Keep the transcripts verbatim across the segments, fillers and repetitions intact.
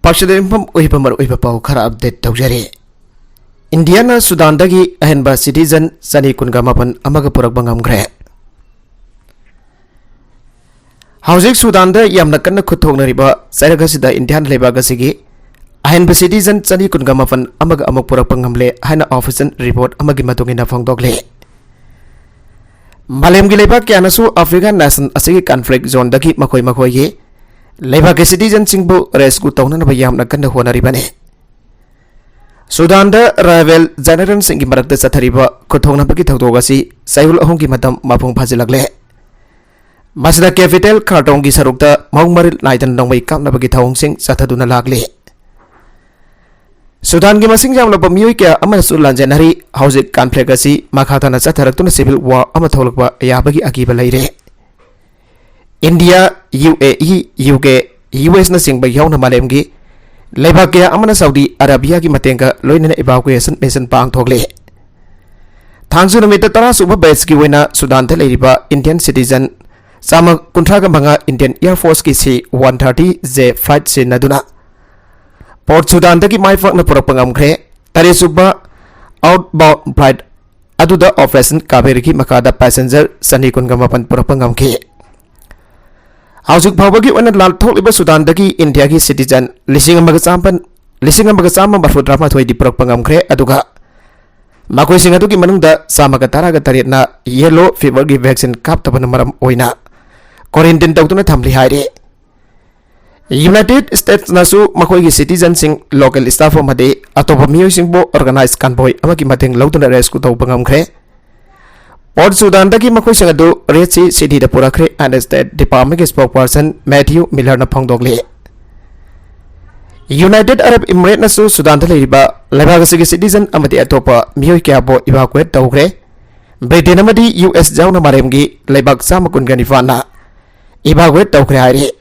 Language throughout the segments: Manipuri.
ꯄꯥꯎꯁꯤꯗ ꯌꯨꯝꯐꯝ ꯑꯣꯏꯕ ꯃꯔꯨꯑꯣꯏꯕ ꯄꯥꯎ ꯈꯔ ꯑꯞꯗꯦꯠ ꯇꯧꯖꯔꯤ꯫ ꯏꯟꯗꯤꯌꯥꯅ ꯁꯨꯗꯥꯟꯗꯒꯤ ꯑꯍꯦꯟꯕ ꯁꯤꯇꯤꯖꯟ ꯆꯅꯤ ꯀꯨꯟꯒ ꯃꯥꯄꯟ ꯑꯃꯒ ꯄꯨꯔꯛꯄ ꯉꯝꯈ꯭ꯔꯦ꯫ ꯍꯧꯖꯤꯛ ꯁꯨꯗꯥꯟꯗ ꯌꯥꯝꯅ ꯀꯟꯅ ꯈꯨꯠ ꯊꯣꯛꯅꯔꯤꯕ ꯆꯩꯔꯛ ꯑꯁꯤꯗ ꯏꯟꯗꯤꯌꯥꯟ ꯂꯩꯕꯥꯛ ꯑꯁꯤꯒꯤ ꯑꯍꯦꯟꯕ ꯁꯤꯇꯤꯖꯟ ꯆꯅꯤ ꯀꯨꯟꯒ ꯃꯥꯄꯟ ꯑꯃꯒ ꯑꯃꯨꯛ ꯄꯨꯔꯛꯄ ꯉꯝꯂꯦ ꯍꯥꯏꯅ ꯑꯣꯐꯤꯁꯤꯌꯦꯜ ꯔꯤꯄꯣꯔꯠ ꯑꯃꯒꯤ ꯃꯇꯨꯡ ꯏꯟꯅ ꯐꯣꯡꯗꯣꯛꯂꯤ꯫ ꯃꯥꯂꯦꯝꯒꯤ ꯂꯩꯕꯥꯛ ꯀꯌꯥꯅꯁꯨ ꯑꯐ꯭ꯔꯤꯀꯥꯟ ꯅꯦꯁꯟ ꯑꯁꯤꯒꯤ ꯀꯟꯐ꯭ꯂꯤꯛ ꯖꯣꯟꯗꯒꯤ ꯃꯈꯣꯏ ꯃꯈꯣꯏꯒꯤ ꯂꯩꯕꯥꯛꯀꯤ ꯁꯤꯇꯤꯖꯟꯁꯤꯡꯕꯨ ꯔꯦꯁꯀ꯭ꯌꯨ ꯇꯧꯅꯅꯕ ꯌꯥꯝꯅ ꯀꯟꯅ ꯍꯣꯠꯅꯔꯤꯕꯅꯤ꯫ ꯁꯨꯗꯥꯟꯗ ꯔꯥꯏꯕꯦꯜ ꯖꯦꯅꯔꯦꯜꯁꯤꯡꯒꯤ ꯃꯔꯛꯇ ꯆꯠꯊꯔꯤꯕ ꯈꯨꯠꯊꯣꯛꯅꯕꯒꯤ ꯊꯧꯗꯣꯛ ꯑꯁꯤ ꯆꯌꯣꯜ ꯑꯍꯨꯝꯒꯤ ꯃꯇꯝ ꯃꯄꯨꯡ ꯐꯥꯖꯤꯜꯂꯛꯂꯦ꯫ ꯃꯁꯤꯗ ꯀꯦꯄꯤꯇꯦꯜ ꯈꯥꯔꯇꯣꯡꯒꯤ ꯁꯔꯨꯛꯇ ꯃꯑꯣꯡ ꯃꯔꯤꯜ ꯅꯥꯏꯗꯅ ꯅꯣꯡꯃꯩ ꯀꯥꯞꯅꯕꯒꯤ ꯊꯧꯑꯣꯡꯁꯤꯡ ꯆꯠꯊꯗꯨꯅ ꯂꯥꯛꯂꯤ꯫ ꯁꯨꯗꯥꯟꯒꯤ ꯃꯁꯤꯡ ꯌꯥꯝꯂꯕ ꯃꯤꯑꯣꯏ ꯀꯌꯥ ꯑꯃꯅꯁꯨ ꯂꯥꯟꯖꯦꯟꯅꯔꯤ꯫ ꯍꯧꯖꯤꯛ ꯀꯟꯐ꯭ꯂꯤꯛ ꯑꯁꯤ ꯃꯈꯥ ꯇꯥꯅ ꯆꯠꯊꯔꯛꯇꯨꯅ ꯁꯤꯚꯤꯜ ꯋꯥꯔ ꯑꯃ ꯊꯣꯛꯂꯛꯄ ꯌꯥꯕꯒꯤ ꯑꯀꯤꯕ ꯂꯩꯔꯦ꯫ ꯏꯟꯗꯤꯌꯥ, ꯌꯨ ꯑꯦ ꯏ, ꯌꯨ ꯀꯦ, ꯌꯨ ꯑꯦꯁꯅꯆꯤꯡꯕ ꯌꯥꯎꯅ ꯃꯥꯂꯦꯝꯒꯤ ꯂꯩꯕꯥꯛ ꯀꯌꯥ ꯑꯃꯅ ꯁꯥꯎꯗꯤ ꯑꯔꯥꯕꯤꯌꯥꯒꯤ ꯃꯇꯦꯡꯒ ꯂꯣꯏꯅꯅ ꯏꯚꯥꯀꯨꯌꯦꯁꯟ ꯃꯤꯁꯟ ꯄꯥꯡꯊꯣꯛꯂꯤ꯫ ꯊꯥꯡꯖ ꯅꯨꯃꯤꯠꯇ ꯇꯔꯥ ꯁꯨꯕ ꯕꯦꯆꯀꯤ ꯑꯣꯏꯅ ꯁꯨꯗꯥꯟꯗ ꯂꯩꯔꯤꯕ ꯏꯟꯗꯤꯌꯟ ꯁꯤꯇꯤꯖꯟ ꯆꯥꯝꯃ ꯀꯨꯟꯊ꯭ꯔꯥꯒ ꯃꯉꯥ ꯏꯟꯗꯤꯌꯟ ꯑꯦꯌꯔ ꯐꯣꯔꯁꯀꯤ ꯁꯤ ꯋꯥꯟ ꯊꯥꯔꯇꯤ ꯖꯦ ꯐ꯭ꯂꯥꯏꯠ ꯁꯤꯖꯤꯟꯅꯗꯨꯅ ꯄꯣꯔꯠ ꯁꯨꯗꯥꯟꯗꯒꯤ ꯃꯥꯏ ꯄꯥꯛꯅ ꯄꯨꯔꯛꯄ ꯉꯝꯈ꯭ꯔꯦ꯫ ꯇꯔꯦꯠ ꯁꯨꯕ ꯑꯥꯎꯠꯕꯥꯎꯟ ꯐ꯭ꯂꯥꯏꯠ ꯑꯗꯨꯗ ꯑꯣꯄꯔꯦꯁꯟ ꯀꯥꯕꯦꯔꯤꯒꯤ ꯃꯈꯥꯗ ꯄꯦꯁꯦꯟꯖꯔ ꯆꯅꯤ ꯀꯨꯟꯒ ꯃꯥꯄꯟ ꯄꯨꯔꯛꯄ ꯉꯝꯈꯤ꯫ ꯍꯧꯖꯤꯛ ꯐꯥꯎꯕꯒꯤ ꯑꯣꯏꯅ ꯂꯥꯟꯊꯣꯛꯂꯤꯕ ꯁꯨꯗꯥꯟꯗꯒꯤ ꯏꯟꯗꯤꯌꯥꯒꯤ ꯁꯤꯇꯤꯖꯟ ꯂꯤꯁꯤꯡ ꯑꯃꯒ ꯆꯥꯝꯃ, ꯂꯤꯁꯤꯡ ꯑꯃꯒ ꯆꯥꯝꯃ ꯃꯔꯐꯨ ꯇꯔꯥꯃꯥꯊꯣꯏꯗꯤ ꯄꯨꯔꯛꯄ ꯉꯝꯈ꯭ꯔꯦ, ꯑꯗꯨꯒ ꯃꯈꯣꯏꯁꯤꯡ ꯑꯗꯨꯒꯤ ꯃꯅꯨꯡꯗ ꯆꯥꯝꯃꯒ ꯇꯔꯥꯒ ꯇꯔꯦꯠꯅ ꯌꯦꯂꯣ ꯐꯤꯚꯔꯒꯤ ꯚꯦꯛꯁꯤꯟ ꯀꯥꯞꯇꯕꯅ ꯃꯔꯝ ꯑꯣꯏꯅ ꯀ꯭ꯋꯥꯔꯦꯟꯇꯤꯟ ꯇꯧꯗꯨꯅ ꯊꯝꯂꯤ ꯍꯥꯏꯔꯤ꯫ ꯌꯨꯅꯥꯏꯇꯦꯗ ꯁ꯭ꯇꯦꯠꯁꯅꯁꯨ ꯃꯈꯣꯏꯒꯤ ꯁꯤꯇꯤꯖꯟꯁꯤꯡ, ꯂꯣꯀꯦꯜ ꯁ꯭ꯇꯥꯐ ꯑꯃꯗꯤ ꯑꯇꯣꯞꯄ ꯃꯤꯑꯣꯏꯁꯤꯡꯕꯨ ꯑꯣꯔꯒꯅꯥꯏꯖ ꯀꯟꯚꯣꯏ ꯑꯃꯒꯤ ꯃꯇꯦꯡ ꯂꯧꯗꯨꯅ ꯔꯦꯁꯀ꯭ꯌꯨ ꯇꯧꯕ ꯉꯝꯈ꯭ꯔꯦ꯫ ꯄꯣꯔꯠ ꯁꯨꯗꯥꯟꯗꯒꯤ ꯃꯈꯣꯏꯁꯤꯡ ꯑꯗꯨ ꯔꯦꯗ ꯁꯤ ꯁꯤꯇꯤꯗ ꯄꯨꯔꯛꯈ꯭ꯔꯦ ꯍꯥꯏꯅ ꯁ꯭ꯇꯦꯠ ꯗꯤꯄꯥꯔꯠꯃꯦꯟꯒꯤ ꯁ꯭ꯄꯣꯛꯄꯔꯁꯟ ꯃꯦꯊ꯭ꯌꯨ ꯃꯤꯂꯔꯅ ꯐꯣꯡꯗꯣꯛꯂꯤ꯫ ꯌꯨꯅꯥꯏꯇꯦꯗ ꯑꯔꯕ ꯏꯃꯤꯔꯦꯠꯅꯁꯨ ꯁꯨꯗꯥꯟꯗ ꯂꯩꯔꯤꯕ ꯂꯩꯕꯥꯛ ꯑꯁꯤꯒꯤ ꯁꯤꯇꯤꯖꯟ ꯑꯃꯗꯤ ꯑꯇꯣꯞꯄ ꯃꯤꯑꯣꯏ ꯀꯌꯥꯕꯨ ꯏꯚꯥꯀꯨꯌꯦꯠ ꯇꯧꯈ꯭ꯔꯦ꯫ ꯕ꯭ꯔꯤꯇꯦꯟ ꯑꯃꯗꯤ ꯌꯨ ꯑꯦꯁ ꯌꯥꯎꯅ ꯃꯥꯂꯦꯝꯒꯤ ꯂꯩꯕꯥꯛ ꯆꯥꯝꯃ ꯀꯨꯟꯒ ꯅꯤꯄꯥꯟꯅ ꯏꯚꯥꯀꯨꯌꯦꯠ ꯇꯧꯈ꯭ꯔꯦ ꯍꯥꯏꯔꯤ꯫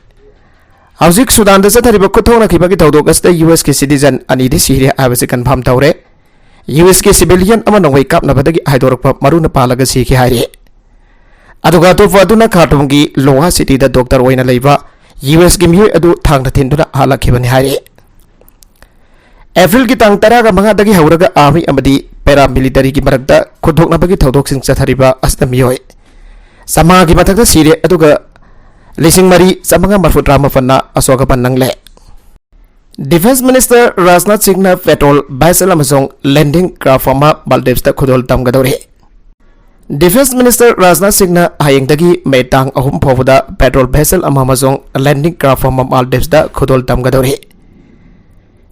ꯍꯧꯖꯤꯛ ꯁꯨꯗꯥꯟꯗ ꯆꯠꯊꯔꯤꯕ ꯈꯨꯠꯊꯣꯛꯅꯈꯤꯕꯒꯤ ꯊꯧꯗꯣꯛ ꯑꯁꯤꯗ ꯌꯨ ꯑꯦꯁꯀꯤ ꯁꯤꯇꯤꯖꯟ ꯑꯅꯤꯗꯤ ꯁꯤꯔꯦ ꯍꯥꯏꯕꯁꯤ ꯀꯟꯐꯥꯔꯝ ꯇꯧꯔꯦ꯫ ꯌꯨ ꯑꯦꯁꯀꯤ ꯁꯤꯚꯤꯂꯤꯌꯟ ꯑꯃ ꯅꯣꯡꯃꯩ ꯀꯥꯞꯅꯕꯗꯒꯤ ꯍꯥꯏꯗꯣꯔꯛꯄ ꯃꯔꯨꯅ ꯄꯥꯜꯂꯒ ꯁꯤꯈꯤ ꯍꯥꯏꯔꯤ꯫ ꯑꯗꯨꯒ ꯑꯇꯣꯞꯄ ꯑꯗꯨꯅ ꯈꯥꯔꯇꯨꯝꯒꯤ ꯂꯣꯍꯥ ꯁꯤꯇꯤꯗ ꯗꯣꯛꯇꯔ ꯑꯣꯏꯅ ꯂꯩꯕ ꯌꯨ ꯑꯦꯁꯀꯤ ꯃꯤꯑꯣꯏ ꯑꯗꯨ ꯊꯥꯡꯅ ꯊꯤꯟꯗꯨꯅ ꯍꯜꯂꯛꯈꯤꯕꯅꯤ ꯍꯥꯏꯔꯤ꯫ ꯑꯦꯄ꯭ꯔꯤꯜꯒꯤ ꯇꯥꯡ ꯇꯔꯥꯒ ꯃꯉꯥꯗꯒꯤ ꯍꯧꯔꯒ ꯑꯥꯔꯃꯤ ꯑꯃꯗꯤ ꯄꯦꯔꯥꯃꯤꯂꯤꯇꯔꯤꯒꯤ ꯃꯔꯛꯇ ꯈꯨꯗꯣꯛꯅꯕꯒꯤ ꯊꯧꯗꯣꯛꯁꯤꯡ ꯆꯠꯊꯔꯤꯕ ꯑꯁꯤꯗ ꯃꯤꯑꯣꯏ ꯆꯥꯝꯃꯉꯥꯒꯤ ꯃꯊꯛꯇ ꯁꯤꯔꯦ, ꯑꯗꯨꯒ ꯂꯤꯁꯤꯡ ꯃꯔꯤ ꯆꯥꯝꯃꯉꯥ ꯃꯔꯤꯐꯨꯇꯔꯥ ꯃꯥꯄꯟꯅ ꯑꯁꯣꯛ ꯑꯄꯟ ꯅꯪꯂꯦ꯫ ꯗꯤꯐꯦꯟꯁ ꯃꯤꯅꯤꯁꯇꯔ ꯔꯥꯖꯅꯥꯊ ꯁꯤꯡꯅ ꯄꯦꯇ꯭ꯔꯣꯜ ꯚꯦꯁꯦꯜ ꯑꯃꯁꯨꯡ ꯂꯦꯟꯗꯤꯡ ꯀ꯭ꯔꯥꯐ ꯑꯃ ꯃꯥꯜꯗꯤꯞꯁꯇ ꯈꯨꯗꯣꯜ ꯇꯝꯒꯗꯧꯔꯤ꯫ ꯗꯤꯐꯦꯟꯁ ꯃꯤꯅꯤꯁꯇꯔ ꯔꯥꯖꯅꯥꯊ ꯁꯤꯡꯅ ꯍꯌꯦꯡꯗꯒꯤ ꯃꯦ ꯇꯥꯡ ꯑꯍꯨꯝ ꯐꯥꯎꯕꯗ ꯄꯦꯇ꯭ꯔꯣꯜ ꯚꯦꯁꯦꯜ ꯑꯃ ꯑꯃꯁꯨꯡ ꯂꯦꯟꯗꯤꯡ ꯀ꯭ꯔꯥꯐ ꯑꯃ ꯃꯥꯜꯗꯤꯞꯁꯇ ꯈꯨꯗꯣꯜ ꯇꯝꯒꯗꯧꯔꯤ꯫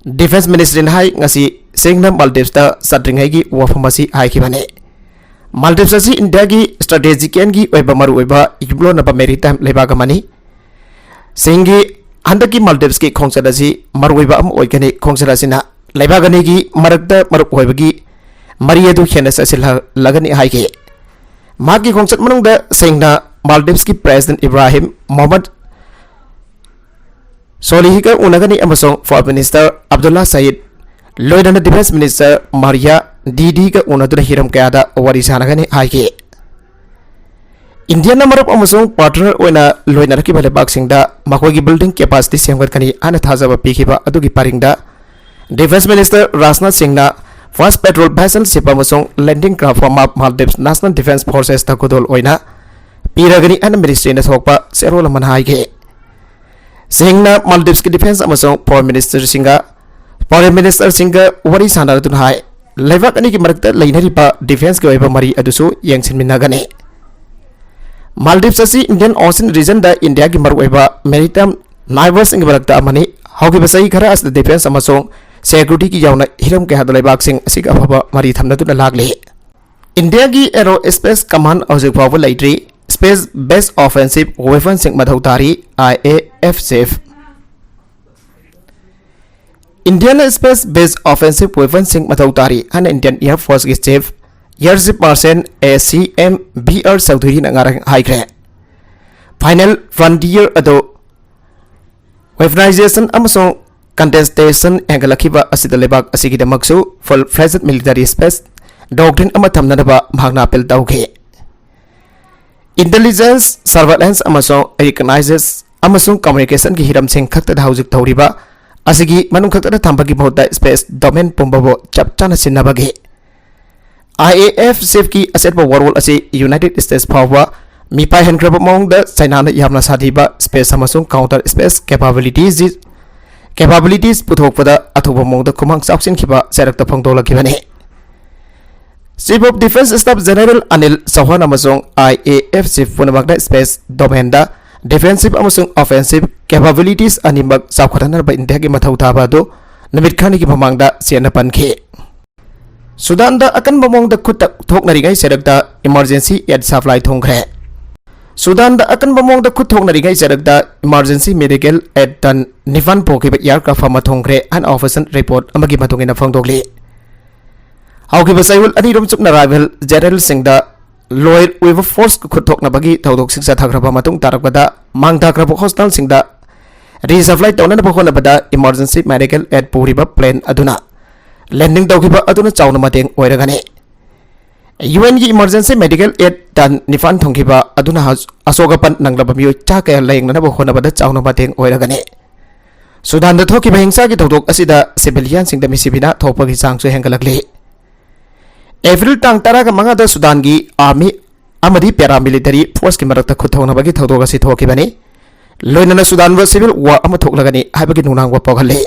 ꯗꯤꯐꯦꯟꯁ ꯃꯤꯅꯤꯁꯇ꯭ꯔꯤꯅ ꯍꯥꯏ, ꯉꯁꯤ ꯁꯤꯡꯅ ꯃꯥꯜꯗꯤꯞꯁꯇ ꯆꯠꯇ꯭ꯔꯤꯉꯩꯒꯤ ꯋꯥꯐꯝ ꯑꯁꯤ ꯍꯥꯏꯈꯤꯕꯅꯤ꯫ ꯃꯥꯜꯗꯤꯞꯁ ꯑꯁꯤ ꯏꯟꯗꯤꯌꯥꯒꯤ ꯁ꯭ꯇ꯭ꯔꯦꯇꯦꯖꯤꯀꯦꯜꯒꯤ ꯑꯣꯏꯕ ꯃꯔꯨꯑꯣꯏꯕ ꯌꯨꯝꯂꯣꯟꯅꯕ ꯃꯦꯔꯤꯇꯥꯏꯝ ꯂꯩꯕꯥꯛ ꯑꯃꯅꯤ꯫ ꯁꯤꯡꯒꯤ ꯍꯟꯗꯛꯀꯤ ꯃꯥꯜꯗꯤꯞꯁꯀꯤ ꯈꯣꯡꯆꯠ ꯑꯁꯤ ꯃꯔꯨꯑꯣꯏꯕ ꯑꯃ ꯑꯣꯏꯒꯅꯤ꯫ ꯈꯣꯡꯆꯠ ꯑꯁꯤꯅ ꯂꯩꯕꯥꯛ ꯑꯅꯤꯒꯤ ꯃꯔꯛꯇ ꯃꯔꯨꯞ ꯑꯣꯏꯕꯒꯤ ꯃꯔꯤ ꯑꯗꯨ ꯍꯦꯟꯅ ꯆꯠꯁꯤꯜꯍꯜꯂꯒꯅꯤ ꯍꯥꯏꯈꯤ꯫ ꯃꯍꯥꯛꯀꯤ ꯈꯣꯡꯆꯠ ꯃꯅꯨꯡꯗ ꯁꯤꯡꯅ ꯃꯥꯜꯗꯤꯞꯁꯀꯤ ꯄ꯭ꯔꯦꯁꯤꯗꯦꯟꯠ ꯏꯕ꯭ꯔꯥꯍꯤꯝ ꯃꯣꯍꯝꯃꯗ ꯁꯣꯂꯤꯍꯤꯒ ꯎꯅꯒꯅꯤ ꯑꯃꯁꯨꯡ ꯐꯣꯔꯦꯟ ꯃꯤꯅꯤꯁꯇꯔ ꯑꯕꯗꯨꯜꯂꯥ ꯁꯌꯤꯗ, ꯂꯣꯏꯅꯅ ꯗꯤꯐꯦꯟꯁ ꯃꯤꯅꯤꯁꯇꯔ ꯃꯥꯔꯤꯌꯥ ꯗꯤꯗꯤꯒ ꯎꯅꯗꯨꯅ ꯍꯤꯔꯝ ꯀꯌꯥꯗ ꯋꯥꯔꯤ ꯁꯥꯟꯅꯒꯅꯤ ꯍꯥꯏꯈꯤ꯫ ꯏꯟꯗꯤꯌꯥꯅ ꯃꯔꯨꯞ ꯑꯃꯁꯨꯡ ꯄꯥꯔꯠꯅꯔ ꯑꯣꯏꯅ ꯂꯣꯏꯅꯔꯛꯈꯤꯕ ꯂꯩꯕꯥꯛꯁꯤꯡꯗ ꯃꯈꯣꯏꯒꯤ ꯕꯤꯜꯗꯤꯡ ꯀꯦꯄꯥꯁꯤꯇꯤ ꯁꯦꯝꯒꯠꯀꯅꯤ ꯍꯥꯏꯅ ꯊꯥꯖꯕ ꯄꯤꯈꯤꯕ ꯑꯗꯨꯒꯤ ꯄꯔꯤꯡꯗ ꯗꯤꯐꯦꯟꯁ ꯃꯤꯅꯤꯁꯇꯔ ꯔꯥꯖꯅꯥꯊ ꯁꯤꯡꯅ ꯐꯥꯔꯁ ꯄꯦꯇ꯭ꯔꯣꯜ ꯚꯦꯁꯦꯜ ꯁꯤꯞ ꯑꯃꯁꯨꯡ ꯂꯦꯟꯗꯤꯡ ꯀ꯭ꯔꯥꯐ ꯑꯃ ꯃꯥꯜꯗꯤꯞꯁ ꯅꯦꯁꯅꯦꯜ ꯗꯤꯐꯦꯟꯁ ꯐꯣꯔꯁꯦꯁꯇ ꯈꯨꯗꯣꯜ ꯑꯣꯏꯅ ꯄꯤꯔꯒꯅꯤ ꯍꯥꯏꯅ ꯃꯤꯅꯤꯁꯇ꯭ꯔꯤꯅ ꯊꯣꯛꯄ ꯆꯦꯔꯣꯜ ꯑꯃꯅ ꯍꯥꯏꯈꯤ꯫ ꯁꯤꯡꯅ ꯃꯥꯜꯗꯤꯞꯁꯀꯤ ꯗꯤꯐꯦꯟꯁ ꯑꯃꯁꯨꯡ ꯐꯣꯔꯦꯟ ꯃꯤꯅꯤꯁꯇꯔꯁꯤꯡꯒ, ꯐꯣꯔꯦꯟ ꯃꯤꯅꯤꯁꯇꯔꯁꯤꯡꯒ ꯋꯥꯔꯤ ꯁꯥꯟꯅꯔꯗꯨꯅ ꯍꯥꯏ, ꯂꯩꯕꯥꯛ ꯑꯅꯤꯒꯤ ꯃꯔꯛꯇ ꯂꯩꯅꯔꯤꯕ ꯗꯤꯐꯦꯟꯁꯀꯤ ꯑꯣꯏꯕ ꯃꯔꯤ ꯑꯗꯨꯁꯨ ꯌꯦꯡꯁꯤꯟꯃꯤꯟꯅꯒꯅꯤ꯫ ꯃꯥꯜꯗꯤꯞꯁ ꯑꯁꯤ ꯏꯟꯗꯤꯌꯟ ꯑꯣꯁꯤꯌꯟ ꯔꯤꯖꯟꯗ ꯏꯟꯗꯤꯌꯥꯒꯤ ꯃꯔꯨꯑꯣꯏꯕ ꯃꯦꯔꯤꯇꯥꯏꯝ ꯅꯥꯏꯕꯔꯁꯤꯡꯒꯤ ꯃꯔꯛꯇ ꯑꯃꯅꯤ꯫ ꯍꯧꯈꯤꯕ ꯆꯍꯤ ꯈꯔ ꯑꯁꯤꯗ ꯗꯤꯐꯦꯟꯁ ꯑꯃꯁꯨꯡ ꯁꯦꯀ꯭ꯌꯨꯔꯤꯇꯤꯒꯤ ꯌꯥꯎꯅ ꯍꯤꯔꯝ ꯀꯌꯥꯗ ꯂꯩꯕꯥꯛꯁꯤꯡ ꯑꯁꯤꯒ ꯑꯐꯕ ꯃꯔꯤ ꯊꯝꯅꯗꯨꯅ ꯂꯥꯛꯂꯤ꯫ ꯏꯟꯗꯤꯌꯥꯒꯤ ꯑꯦꯔꯣ ꯁ꯭ꯄꯦꯁ ꯀꯃꯥꯟ ꯍꯧꯖꯤꯛ ꯐꯥꯎꯕ ꯂꯩꯇ꯭ꯔꯤ꯫ ꯁ꯭ꯄꯦꯁ ꯕꯦꯁ ꯑꯣꯐꯦꯟꯁꯤꯚ ꯋꯦꯄꯟꯁꯤꯡ ꯃꯊꯧ ꯇꯥꯔꯤ, ꯑꯥꯏ ꯑꯦ ꯑꯦꯐ ꯆꯤꯐ꯫ ꯏꯟꯗꯤꯌꯥꯅ ꯁ꯭ꯄꯦꯁ ꯕꯦꯁ ꯑꯣꯐꯦꯟꯁꯤꯚ ꯋꯦꯄꯟꯁꯤꯡ ꯃꯊꯧ ꯇꯥꯔꯤ ꯍꯥꯏꯅ ꯏꯟꯗꯤꯌꯟ ꯑꯦꯌꯔ ꯐꯣꯔꯁꯀꯤ chief air chief marshal A C M B R ꯆꯧꯙꯨꯔꯤꯅ ꯉꯔꯥꯡ ꯍꯥꯏꯈ꯭ꯔꯦ꯫ ꯐꯥꯏꯅꯦꯜ ꯐ꯭ꯔꯟꯇꯤꯌꯔ ꯑꯗꯨ ꯋꯦꯄꯅꯥꯏꯖꯦꯁꯟ ꯑꯃꯁꯨꯡ ꯀꯟꯇꯦꯁꯇꯦꯁꯟ ꯍꯦꯟꯒꯠꯂꯛꯈꯤꯕ ꯑꯁꯤꯗ ꯂꯩꯕꯥꯛ ꯑꯁꯤꯒꯤꯗꯃꯛꯁꯨ ꯐꯨꯜ ꯐ꯭ꯂꯦꯖꯗ ꯃꯤꯂꯤꯇꯔꯤ ꯁ꯭ꯄꯦꯁ ꯗꯣꯛꯇ꯭ꯔꯤꯟ ꯑꯃ ꯊꯝꯅꯅꯕ ꯃꯍꯥꯛꯅ ꯑꯄꯤꯜ ꯇꯧꯈꯤ꯫ ꯏꯟꯇꯦꯂꯤꯖꯦꯟꯁ, ꯁꯔꯚꯦꯂꯦꯟꯁ ꯑꯃꯁꯨꯡ ꯔꯤꯀꯣꯒꯅꯥꯏꯖꯦꯁ ꯑꯃꯁꯨꯡ ꯀꯝꯃ꯭ꯌꯨꯅꯤꯀꯦꯁꯟꯒꯤ ꯍꯤꯔꯝꯁꯤꯡ ꯈꯛꯇꯗ ꯍꯧꯖꯤꯛ ꯇꯧꯔꯤꯕ ꯑꯁꯤꯒꯤ ꯃꯅꯨꯡ ꯈꯛꯇꯗ ꯊꯝꯕꯒꯤ ꯃꯍꯨꯠꯇ space domain ꯄꯨꯝꯕꯕꯨ ꯆꯞ ꯆꯥꯅ ꯁꯤꯟꯅꯕꯒꯤ꯫ IAF ꯆꯤꯐꯀꯤ ꯑꯆꯦꯠꯄ ꯋꯥꯔꯣꯜ ꯑꯁꯤ United States ꯐꯥꯎꯕ ꯃꯤꯄꯥꯏꯍꯟꯈ꯭ꯔꯕ ꯃꯑꯣꯡꯗ ꯆꯥꯏꯅꯥꯅ ꯌꯥꯝꯅ ꯁꯥꯊꯤꯕ space ꯑꯃꯁꯨꯡ counter space capabilities, capabilities ꯄꯨꯊꯣꯛꯄꯗ ꯑꯊꯨꯕ ꯃꯑꯣꯡꯗ ꯈꯨꯃꯥꯡ ꯆꯥꯎꯁꯤꯟꯈꯤꯕ ꯆꯩꯔꯛꯇ ꯐꯣꯡꯗꯣꯛꯂꯛꯈꯤꯕꯅꯤ꯫ Chief of Defence Staff General Anil Chauhan ꯑꯃꯁꯨꯡ IAF chief ꯄꯨꯝꯅꯃꯛꯅ space domainꯗ defensive ꯑꯃꯁꯨꯡ offensive capabilities ꯑꯅꯤꯃꯛ ꯆꯥꯎꯈꯠꯍꯟꯅꯕ ꯏꯟꯗꯤꯌꯥꯒꯤ ꯃꯊꯧ ꯇꯥꯕ ꯑꯗꯨ ꯅꯨꯃꯤꯠ ꯈꯔꯅꯤꯒꯤ ꯃꯃꯥꯡꯗ ꯆꯦꯠꯅ ꯄꯟꯈꯤ꯫ ꯁꯨꯗꯥꯟꯗ ꯑꯀꯟꯕ ꯃꯑꯣꯡꯗ ꯈꯨꯠ ꯊꯣꯛꯅꯔꯤꯉꯩ ꯆꯩꯔꯛꯇ emergency aid supply ꯊꯨꯡꯈ꯭ꯔꯦ꯫ ꯁꯨꯗꯥꯟꯗ ꯑꯀꯟꯕ ꯃꯑꯣꯡꯗ ꯈꯨꯠ ꯊꯣꯛꯅꯔꯤꯉꯩ ꯆꯩꯔꯛꯇ emergency medical aid ton ꯅꯤꯄꯥꯟ ꯄꯨꯈꯤꯕ aircraft ꯑꯃ ꯊꯨꯡꯈ꯭ꯔꯦ ꯍꯥꯏꯅ official report ꯑꯃꯒꯤ ꯃꯇꯨꯡ ꯏꯟꯅ ꯐꯣꯡꯗꯣꯛꯂꯤ꯫ ꯍꯧꯈꯤꯕ ꯆꯌꯣꯜ ꯑꯅꯤꯔꯣꯝ ꯆꯨꯞꯅ rival generalꯁꯤꯡꯗ ꯂꯣꯏꯔ ꯑꯣꯏꯕ force ꯈꯨꯠ ꯊꯣꯛꯅꯕꯒꯤ ꯊꯧꯗꯣꯛꯁꯤꯡ ꯆꯠꯊꯈ꯭ꯔꯕ ꯃꯇꯨꯡ ꯇꯥꯔꯛꯄꯗ ꯃꯥꯡ ꯇꯥꯈ꯭ꯔꯕ hospitalꯁꯤꯡꯗ resupply ꯇꯧꯅꯅꯕ ꯍꯣꯠꯅꯕꯗ emergency medical aid ꯄꯨꯔꯤꯕ plane ꯑꯗꯨꯅ landing ꯇꯧꯈꯤꯕ ꯑꯗꯨꯅ ꯆꯥꯎꯅ ꯃꯇꯦꯡ ꯑꯣꯏꯔꯒꯅꯤ꯫ UNꯒꯤ emergency medical aid ton ꯅꯤꯄꯥꯟ ꯊꯨꯡꯈꯤꯕ ꯑꯗꯨꯅ ꯑꯁꯣꯛ ꯑꯄꯟ ꯅꯪꯂꯕ ꯃꯤꯑꯣꯏ ꯆꯥ ꯀꯌꯥ ꯂꯥꯌꯦꯡꯅꯅꯕ ꯍꯣꯠꯅꯕꯗ ꯆꯥꯎꯅ ꯃꯇꯦꯡ ꯑꯣꯏꯔꯒꯅꯤ꯫ ꯁꯨꯗꯥꯟꯗ ꯊꯣꯛꯈꯤꯕ ꯍꯤꯡꯁꯥꯒꯤ ꯊꯧꯗꯣꯛ ꯑꯁꯤꯗ civilianꯁꯤꯡꯗ ꯃꯤꯁꯤꯕꯤꯅꯥ ꯊꯣꯛꯄꯒꯤ ꯆꯥꯡꯁꯨ ꯍꯦꯟꯒꯠꯂꯛꯂꯤ꯫ ꯑꯦꯄ꯭ꯔꯤꯜ ꯇꯥꯡ ꯇꯔꯥꯃꯉꯥꯗ ꯁꯨꯗꯥꯟꯒꯤ army ꯑꯃꯗꯤ paramilitary forceꯀꯤ ꯃꯔꯛꯇ ꯈꯨꯠꯊꯣꯛꯅꯕꯒꯤ ꯊꯧꯗꯣꯛ ꯑꯁꯤ ꯊꯣꯛꯈꯤꯕꯅꯤ꯫ ꯂꯣꯏꯅꯅ ꯁꯨꯗꯥꯟꯕꯨ civil war ꯑꯃ ꯊꯣꯛꯂꯒꯅꯤ ꯍꯥꯏꯕꯒꯤ ꯅꯨꯡꯅꯥꯡꯕ ꯄꯣꯛꯍꯜꯂꯤ꯫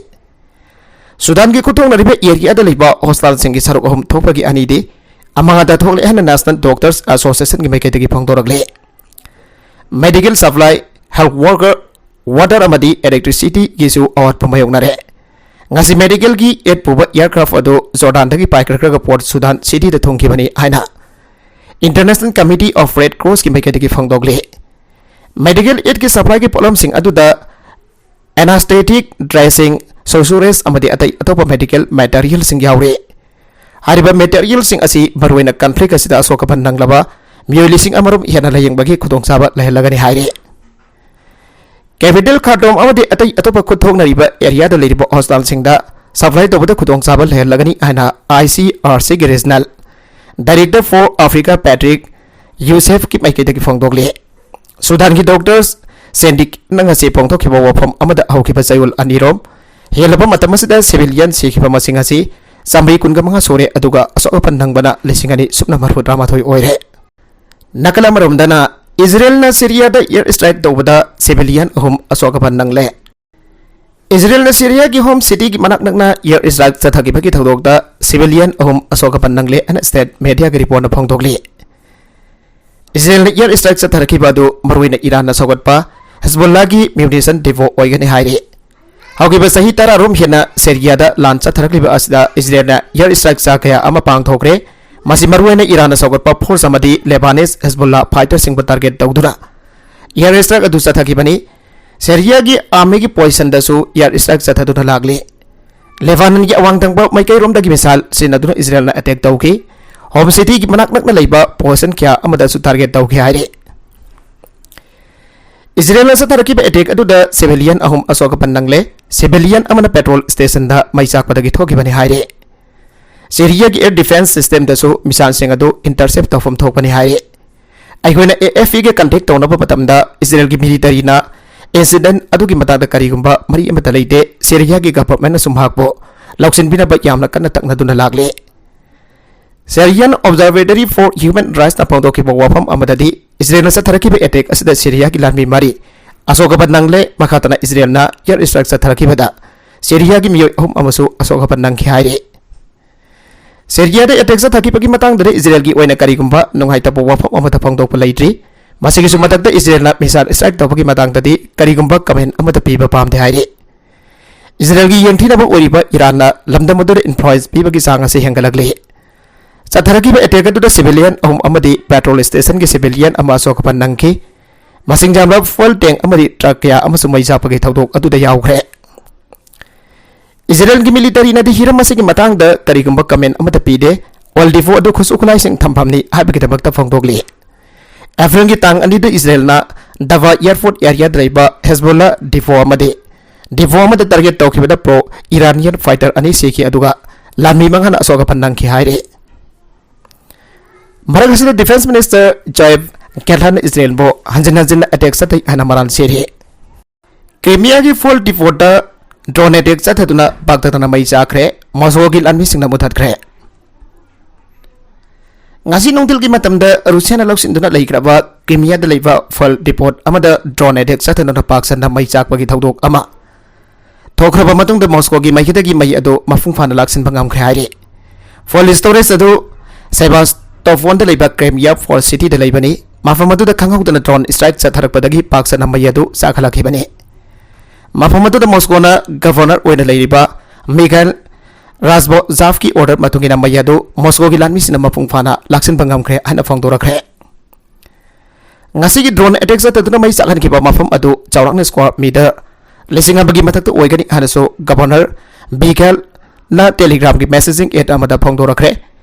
ꯁꯨꯗꯥꯟꯒꯤ ꯈꯨꯠꯊꯣꯛꯅꯔꯤꯕ areaꯗ ꯂꯩꯕ hospitalꯁꯤꯡꯒꯤ ꯁꯔꯨꯛ ꯑꯍꯨꯝ ꯊꯣꯛꯄꯒꯤ ꯑꯅꯤꯗꯤ ꯑꯃꯥꯡꯗ ꯊꯣꯛꯂꯦ ꯍꯥꯏꯅ National Doctors Associationꯒꯤ ꯃꯥꯏꯀꯩꯗꯒꯤ ꯐꯣꯡꯗꯣꯔꯛꯂꯤ꯫ Medical supply, health worker, water ꯑꯃꯗꯤ electricityꯒꯤꯁꯨ ꯑꯋꯥꯠꯄ ꯃꯥꯌꯣꯛꯅꯔꯦ꯫ ꯉꯁꯤ medicalꯒꯤ aid ꯄꯨꯕ aircraft ꯑꯗꯨ ꯖꯣꯔꯗꯥꯟꯗꯒꯤ ꯄꯥꯏꯈꯠꯈ꯭ꯔꯒ Port Sudan cityꯗ ꯊꯨꯡꯈꯤꯕꯅꯤ ꯍꯥꯏꯅ International Committee of Red Crossꯀꯤ ꯃꯥꯏꯀꯩꯗꯒꯤ ꯐꯣꯡꯗꯣꯛꯂꯤ꯫ Medical aidꯀꯤ supplyꯒꯤ ꯄꯣꯠꯂꯝꯁꯤꯡ ꯑꯗꯨꯗ anesthetic, dressing, sutures ꯑꯃꯗꯤ ꯑꯇꯩ ꯑꯇꯣꯞꯄ medical materialꯁꯤꯡ ꯌꯥꯎꯔꯤ꯫ ꯍꯥꯏꯔꯤꯕ materialꯁꯤꯡ ꯑꯁꯤ ꯃꯔꯨꯑꯣꯏꯅ conflict ꯑꯁꯤꯗ ꯑꯁꯣꯛ ꯑꯄꯟ ꯅꯪꯂꯕ ꯃꯤꯑꯣꯏ ꯂꯤꯁꯤꯡ ꯑꯃꯔꯣꯝ ꯍꯦꯟꯅ ꯂꯥꯌꯦꯡꯕꯒꯤ ꯈꯨꯗꯣꯡꯆꯥꯕ ꯂꯩꯍꯜꯂꯒꯅꯤ ꯍꯥꯏꯔꯤ꯫ Capital Khartoum ꯑꯃꯗꯤ ꯑꯇꯩ ꯑꯇꯣꯞꯄ ꯈꯨꯠꯊꯣꯛꯅꯔꯤꯕ areaꯗ ꯂꯩꯔꯤꯕ hospitalꯁꯤꯡꯗ supply ꯇꯧꯕꯗ ꯈꯨꯗꯣꯡꯆꯥꯕ ꯂꯩꯍꯜꯂꯒꯅꯤ ꯍꯥꯏꯅ ICRCꯒꯤ regional director for Africa Patrick Youssefꯀꯤ ꯃꯥꯏꯀꯩꯗꯒꯤ ꯐꯣꯡꯗꯣꯛꯂꯤ꯫ ꯁꯨꯗꯥꯟꯒꯤ doctors syndicate ꯉꯁꯤ ꯐꯣꯡꯗꯣꯛꯈꯤꯕ ꯋꯥꯐꯝ ꯑꯃꯗ ꯍꯧꯈꯤꯕ ꯆꯌꯣꯜ ꯑꯅꯤꯔꯣꯝ ꯍꯦꯜꯂꯕ ꯃꯇꯝ ꯑꯁꯤꯗ civilian ꯁꯤꯈꯤꯕ ꯃꯁꯤꯡ ꯑꯁꯤ ꯆꯥꯃꯔꯤ ꯀꯨꯟꯒ ꯃꯉꯥ ꯁꯨꯔꯦ, ꯑꯗꯨꯒ ꯑꯁꯣꯛ ꯑꯄꯟ ꯅꯪꯕꯅ ꯂꯤꯁꯤꯡ ꯑꯅꯤ ꯁꯨꯞꯅ ꯃꯔꯤꯐꯨ ꯇꯔꯥꯃꯥꯊꯣꯏ ꯑꯣꯏꯔꯦ꯫ ꯅꯥꯀꯜ ꯑꯃꯔꯣꯝꯗꯅ, ꯏꯖꯔꯦꯜꯅ ꯁꯤꯔꯤꯌꯥꯗ air strike ꯇꯧꯕꯗ civilian ꯑꯍꯨꯝ ꯑꯁꯣꯛ ꯑꯄꯟ ꯅꯪꯂꯦ꯫ ꯏꯖꯔꯦꯜꯅ ꯁꯤꯔꯤꯌꯥꯒꯤ home cityꯒꯤ ꯃꯅꯥꯛ ꯅꯛꯅ air strike ꯆꯠꯊꯈꯤꯕꯒꯤ ꯊꯧꯗꯣꯛꯇ civilian ꯑꯍꯨꯝ ꯑꯁꯣꯛ ꯑꯄꯟ ꯅꯪꯂꯦ ꯍꯥꯏꯅ state mediaꯒꯤ reportꯅ ꯐꯣꯡꯗꯣꯛꯂꯤ꯫ ꯏꯖꯔꯦꯜꯅ air strike ꯆꯠꯊꯔꯛꯈꯤꯕ ꯑꯗꯨ ꯃꯔꯨꯑꯣꯏꯅ ꯏꯔꯥꯟꯅ ꯁꯧꯒꯠꯄ ꯍꯦꯖꯕꯣꯜꯂꯥꯒꯤ munition depot ꯑꯣꯏꯒꯅꯤ ꯍꯥꯏꯔꯤ꯫ ꯍꯧꯈꯤꯕ ꯆꯍꯤ ꯇꯔꯥꯔꯣꯝ ꯍꯦꯟꯅ ꯁꯤꯔꯤꯌꯥꯗ ꯂꯥꯟ ꯆꯠꯊꯔꯛꯂꯤꯕ ꯑꯁꯤꯗ ꯏꯖꯔꯦꯜꯅ air strike ꯆꯥ ꯀꯌꯥ ꯑꯃ ꯄꯥꯡꯊꯣꯛꯈ꯭ꯔꯦ꯫ ꯃꯁꯤ ꯃꯔꯨꯑꯣꯏꯅ ꯏꯔꯥꯟꯅ ꯁꯧꯒꯠꯄ force ꯑꯃꯗꯤ Lebanese Hezbollah fighterꯁꯤꯡꯕꯨ target ꯇꯧꯗꯨꯅ air strike ꯑꯗꯨ ꯆꯠꯊꯈꯤꯕꯅꯤ꯫ ꯁꯤꯔꯤꯌꯥꯒꯤ armyꯒꯤ positionꯗꯁꯨ air strike ꯆꯠꯊꯗꯨꯅ ꯂꯥꯛꯂꯤ꯫ ꯂꯦꯕꯥꯅꯟꯒꯤ ꯑꯋꯥꯡ ꯊꯪꯕ ꯃꯥꯏꯀꯩꯔꯣꯝꯗꯒꯤ missile ꯁꯤꯖꯤꯟꯅꯗꯨꯅ ꯏꯖꯔꯦꯜꯅ attack ꯇꯧꯈꯤ꯫ Home cityꯒꯤ ꯃꯅꯥꯛ ꯅꯛꯅ ꯂꯩꯕ position ꯀꯌꯥ ꯑꯃꯗꯁꯨ target ꯇꯧꯈꯤ ꯍꯥꯏꯔꯤ꯫ ꯏꯖꯔꯦꯜꯅ ꯆꯠꯊꯔꯛꯈꯤꯕ attack ꯑꯗꯨꯗ civilian ꯑꯍꯨꯝ ꯑꯁꯣꯛ ꯑꯄꯟ ꯅꯪꯂꯦ꯫ Civilian ꯑꯃꯅ petrol stationꯗ ꯃꯩ ꯆꯥꯛꯄꯗꯒꯤ ꯊꯣꯛꯈꯤꯕꯅꯤ ꯍꯥꯏꯔꯤ꯫ ꯁꯤꯔꯤꯌꯥꯒꯤ air defence systemꯗꯁꯨ missileꯁꯤꯡ ꯑꯗꯨ intercept ꯇꯧꯐꯝ ꯊꯣꯛꯄꯅꯤ ꯍꯥꯏꯔꯤ꯫ ꯑꯩꯈꯣꯏꯅ AFPꯒ contact ꯇꯧꯅꯕ ꯃꯇꯝꯗ ꯏꯖꯔꯦꯜꯒꯤ militaryꯅ incident ꯑꯗꯨꯒꯤ ꯃꯇꯥꯡꯗ ꯀꯔꯤꯒꯨꯝꯕ ꯃꯔꯤ ꯑꯃꯠꯇ ꯂꯩꯇꯦ꯫ ꯁꯤꯔꯤꯌꯥꯒꯤ governmentꯅꯁꯨ ꯃꯍꯥꯛꯄꯨ ꯂꯧꯁꯤꯟꯕꯤꯅꯕ ꯌꯥꯝꯅ ꯀꯟꯅ ꯇꯛꯅꯗꯨꯅ ꯂꯥꯛꯂꯤ꯫ Syrian Observatory for Human Rightsꯅ ꯐꯣꯡꯗꯣꯛꯈꯤꯕ ꯋꯥꯐꯝ ꯑꯃꯗꯗꯤ, ꯏꯖꯔꯦꯜꯅ ꯆꯠꯊꯔꯛꯈꯤꯕ attack ꯑꯁꯤꯗ ꯁꯤꯔꯤꯌꯥꯒꯤ ꯂꯥꯟꯃꯤ ꯃꯔꯤ ꯑꯁꯣꯛ ꯑꯄꯟ ꯅꯪꯂꯦ꯫ ꯃꯈꯥ ꯇꯥꯅ ꯏꯖꯔꯦꯜꯅ air strike ꯆꯠꯊꯔꯛꯈꯤꯕꯗ ꯁꯤꯔꯤꯌꯥꯒꯤ ꯃꯤꯑꯣꯏ ꯑꯍꯨꯝ ꯑꯃꯁꯨ ꯑꯁꯣꯛ ꯑꯄꯟ ꯅꯪꯈꯤ ꯍꯥꯏꯔꯤ꯫ ꯁꯤꯔꯤꯌꯥꯗ attack ꯆꯠꯊꯈꯤꯕꯒꯤ ꯃꯇꯥꯡꯗꯗꯤ ꯏꯖꯔꯦꯜꯒꯤ ꯑꯣꯏꯅ ꯀꯔꯤꯒꯨꯝꯕ ꯅꯨꯡꯉꯥꯏꯇꯕ ꯋꯥꯐꯝ ꯑꯃꯠꯇ ꯐꯣꯡꯗꯣꯛꯄ ꯂꯩꯇ꯭ꯔꯤ꯫ ꯃꯁꯤꯒꯤꯁꯨ ꯃꯊꯛꯇ ꯏꯖꯔꯦꯜꯅ missile strike ꯇꯧꯕꯒꯤ ꯃꯇꯥꯡꯗꯗꯤ ꯀꯔꯤꯒꯨꯝꯕ comment ꯑꯃꯠꯇ ꯄꯤꯕ ꯄꯥꯝꯗꯦ ꯍꯥꯏꯔꯤ꯫ ꯏꯖꯔꯦꯜꯒꯤ ꯌꯦꯡꯊꯤꯅꯕ ꯑꯣꯏꯔꯤꯕ ꯏꯔꯥꯟꯅ ꯂꯝꯗꯝ ꯑꯗꯨꯗ influence ꯄꯤꯕꯒꯤ ꯆꯥꯡ ꯑꯁꯤ ꯍꯦꯟꯒꯠꯂꯛꯂꯤ꯫ ꯆꯠꯊꯔꯛꯈꯤꯕ attack ꯑꯗꯨꯗ civilian ꯑꯍꯨꯝ ꯑꯃꯗꯤ petrol stationꯒꯤ civilian ꯑꯃ ꯑꯁꯣꯛ ꯑꯄꯟ ꯅꯪꯈꯤ꯫ ꯃꯁꯤꯡ ꯌꯥꯝꯂꯕ fuel tank ꯑꯃꯗꯤ truck ꯀꯌꯥ ꯑꯃꯁꯨ ꯃꯩ ꯆꯥꯛꯄꯒꯤ ꯊꯧꯗꯣꯛ ꯑꯗꯨꯗ ꯌꯥꯎꯈ꯭ꯔꯦ꯫ ꯏꯖꯔꯦꯜꯒꯤ militaryꯅꯗꯤ ꯍꯤꯔꯝ ꯑꯁꯤꯒꯤ ꯃꯇꯥꯡꯗ ꯀꯔꯤꯒꯨꯝꯕ comment ꯑꯃꯠꯇ ꯄꯤꯗꯦ꯫ Oil depot ꯑꯗꯨ ꯈꯨꯠꯁꯨ ꯈꯨꯠꯂꯥꯏꯁꯤꯡ ꯊꯝꯐꯝꯅꯤ ꯍꯥꯏꯕꯒꯤꯗꯃꯛꯇ ꯐꯣꯡꯗꯣꯛꯂꯤ꯫ Aprilꯒꯤ ꯇꯥꯡ ꯑꯅꯤꯗ ꯏꯖꯔꯦꯜꯅ ꯗꯕꯥ airport areaꯗ ꯂꯩꯕ Hezbollah depot ꯑꯃꯗꯤ depot ꯑꯃꯗ target ꯇꯧꯈꯤꯕꯗ pro Iranian fighter ꯑꯅꯤ ꯁꯤꯈꯤ, ꯑꯗꯨꯒ ꯂꯥꯟꯃꯤ ꯃꯉꯥꯅ ꯑꯁꯣꯛ ꯑꯄꯟ ꯅꯪꯈꯤ ꯍꯥꯏꯔꯤ꯫ ꯃꯔꯛ ꯑꯁꯤꯗ Defence Minister Yoav Gallantꯅ ꯏꯖꯔꯦꯜꯕꯨ ꯍꯟꯖꯤꯟ ꯍꯟꯖꯤꯟꯅ attack ꯆꯠꯊꯩ ꯍꯥꯏꯅ ꯃꯔꯥꯜ ꯁꯤꯔꯤ꯫ Crimeaꯒꯤ fuel depotꯇ drone attack ꯆꯠꯊꯗꯨꯅ ꯄꯥꯛꯇꯛꯅꯅ ꯃꯩ ꯆꯥꯈ꯭ꯔꯦ꯫ ꯃꯣꯁꯀꯣꯒꯤ ꯂꯥꯟꯃꯤꯁꯤꯡꯅ ꯃꯨꯊꯠꯈ꯭ꯔꯦ꯫ ꯉꯁꯤ ꯅꯨꯡꯊꯤꯜꯒꯤ ꯃꯇꯝꯗ ꯔꯨꯁꯤꯌꯥꯅ ꯂꯧꯁꯤꯟꯗꯨꯅ ꯂꯩꯈ꯭ꯔꯕ ꯀ꯭ꯔꯤꯃꯤꯌꯥꯗ ꯂꯩꯕ fuel depot ꯑꯃꯗ drone attack ꯆꯠꯊꯗꯨꯅ ꯄꯥꯛ ꯁꯟꯅ ꯃꯩ ꯆꯥꯛꯄꯒꯤ ꯊꯧꯗꯣꯛ ꯑꯃ ꯊꯣꯛꯈ꯭ꯔꯕ ꯃꯇꯨꯡꯗ ꯃꯣꯁꯀꯣꯒꯤ ꯃꯥꯏꯀꯩꯗꯒꯤ ꯃꯩ ꯑꯗꯨ ꯃꯄꯨꯡ ꯐꯥꯅ ꯂꯥꯛꯁꯤꯟꯕ ꯉꯝꯈ꯭ꯔꯦ ꯍꯥꯏꯔꯤ꯫ Fuel storage ꯑꯗꯨ ꯁꯦꯕꯥꯁꯇꯣꯐꯣꯟꯗ ꯂꯩꯕ ꯀ꯭ꯔꯦꯃꯤꯌꯥ port cityꯗ ꯂꯩꯕꯅꯤ꯫ ꯃꯐꯝ ꯑꯗꯨꯗ ꯈꯪꯍꯧꯗꯅ drone strike ꯆꯠꯊꯔꯛꯄꯗꯒꯤ ꯄꯥꯛ ꯁꯟꯅ ꯃꯩ ꯑꯗꯨ ꯆꯥꯛꯈꯠꯂꯛꯈꯤꯕꯅꯤ꯫ ꯃꯐꯝ ꯑꯗꯨꯗ ꯃꯣꯁꯀꯣꯅ governor ꯑꯣꯏꯅ ꯂꯩꯔꯤꯕ ꯃꯤꯈꯥꯏꯜ ꯔꯥꯖꯕꯣꯖꯥꯐꯀꯤ order ꯃꯇꯨꯡ ꯏꯟꯅ ꯃꯩ ꯑꯗꯨ ꯃꯣꯁꯀꯣꯒꯤ ꯂꯥꯟꯃꯤꯁꯤꯡꯅ ꯃꯄꯨꯡ ꯐꯥꯅ ꯂꯥꯛꯁꯤꯟꯕ ꯉꯝꯈ꯭ꯔꯦ ꯍꯥꯏꯅ ꯐꯣꯡꯗꯣꯔꯛꯈ꯭ꯔꯦ꯫ ꯉꯁꯤꯒꯤ drone attack ꯆꯠꯊꯗꯨꯅ ꯃꯩ ꯆꯥꯛꯍꯟꯈꯤꯕ ꯃꯐꯝ ꯑꯗꯨ ꯆꯥꯎꯔꯥꯛꯅ square meter ꯂꯤꯁꯤꯡ ꯑꯃꯒꯤ ꯃꯊꯛꯇ ꯑꯣꯏꯒꯅꯤ ꯍꯥꯏꯅꯁꯨ governor ꯃꯤꯈꯥꯏꯜꯅ Telegramꯒꯤ messaging app ꯑꯃꯗ ꯐꯣꯡꯗꯣꯔꯛꯈ꯭ꯔꯦ꯫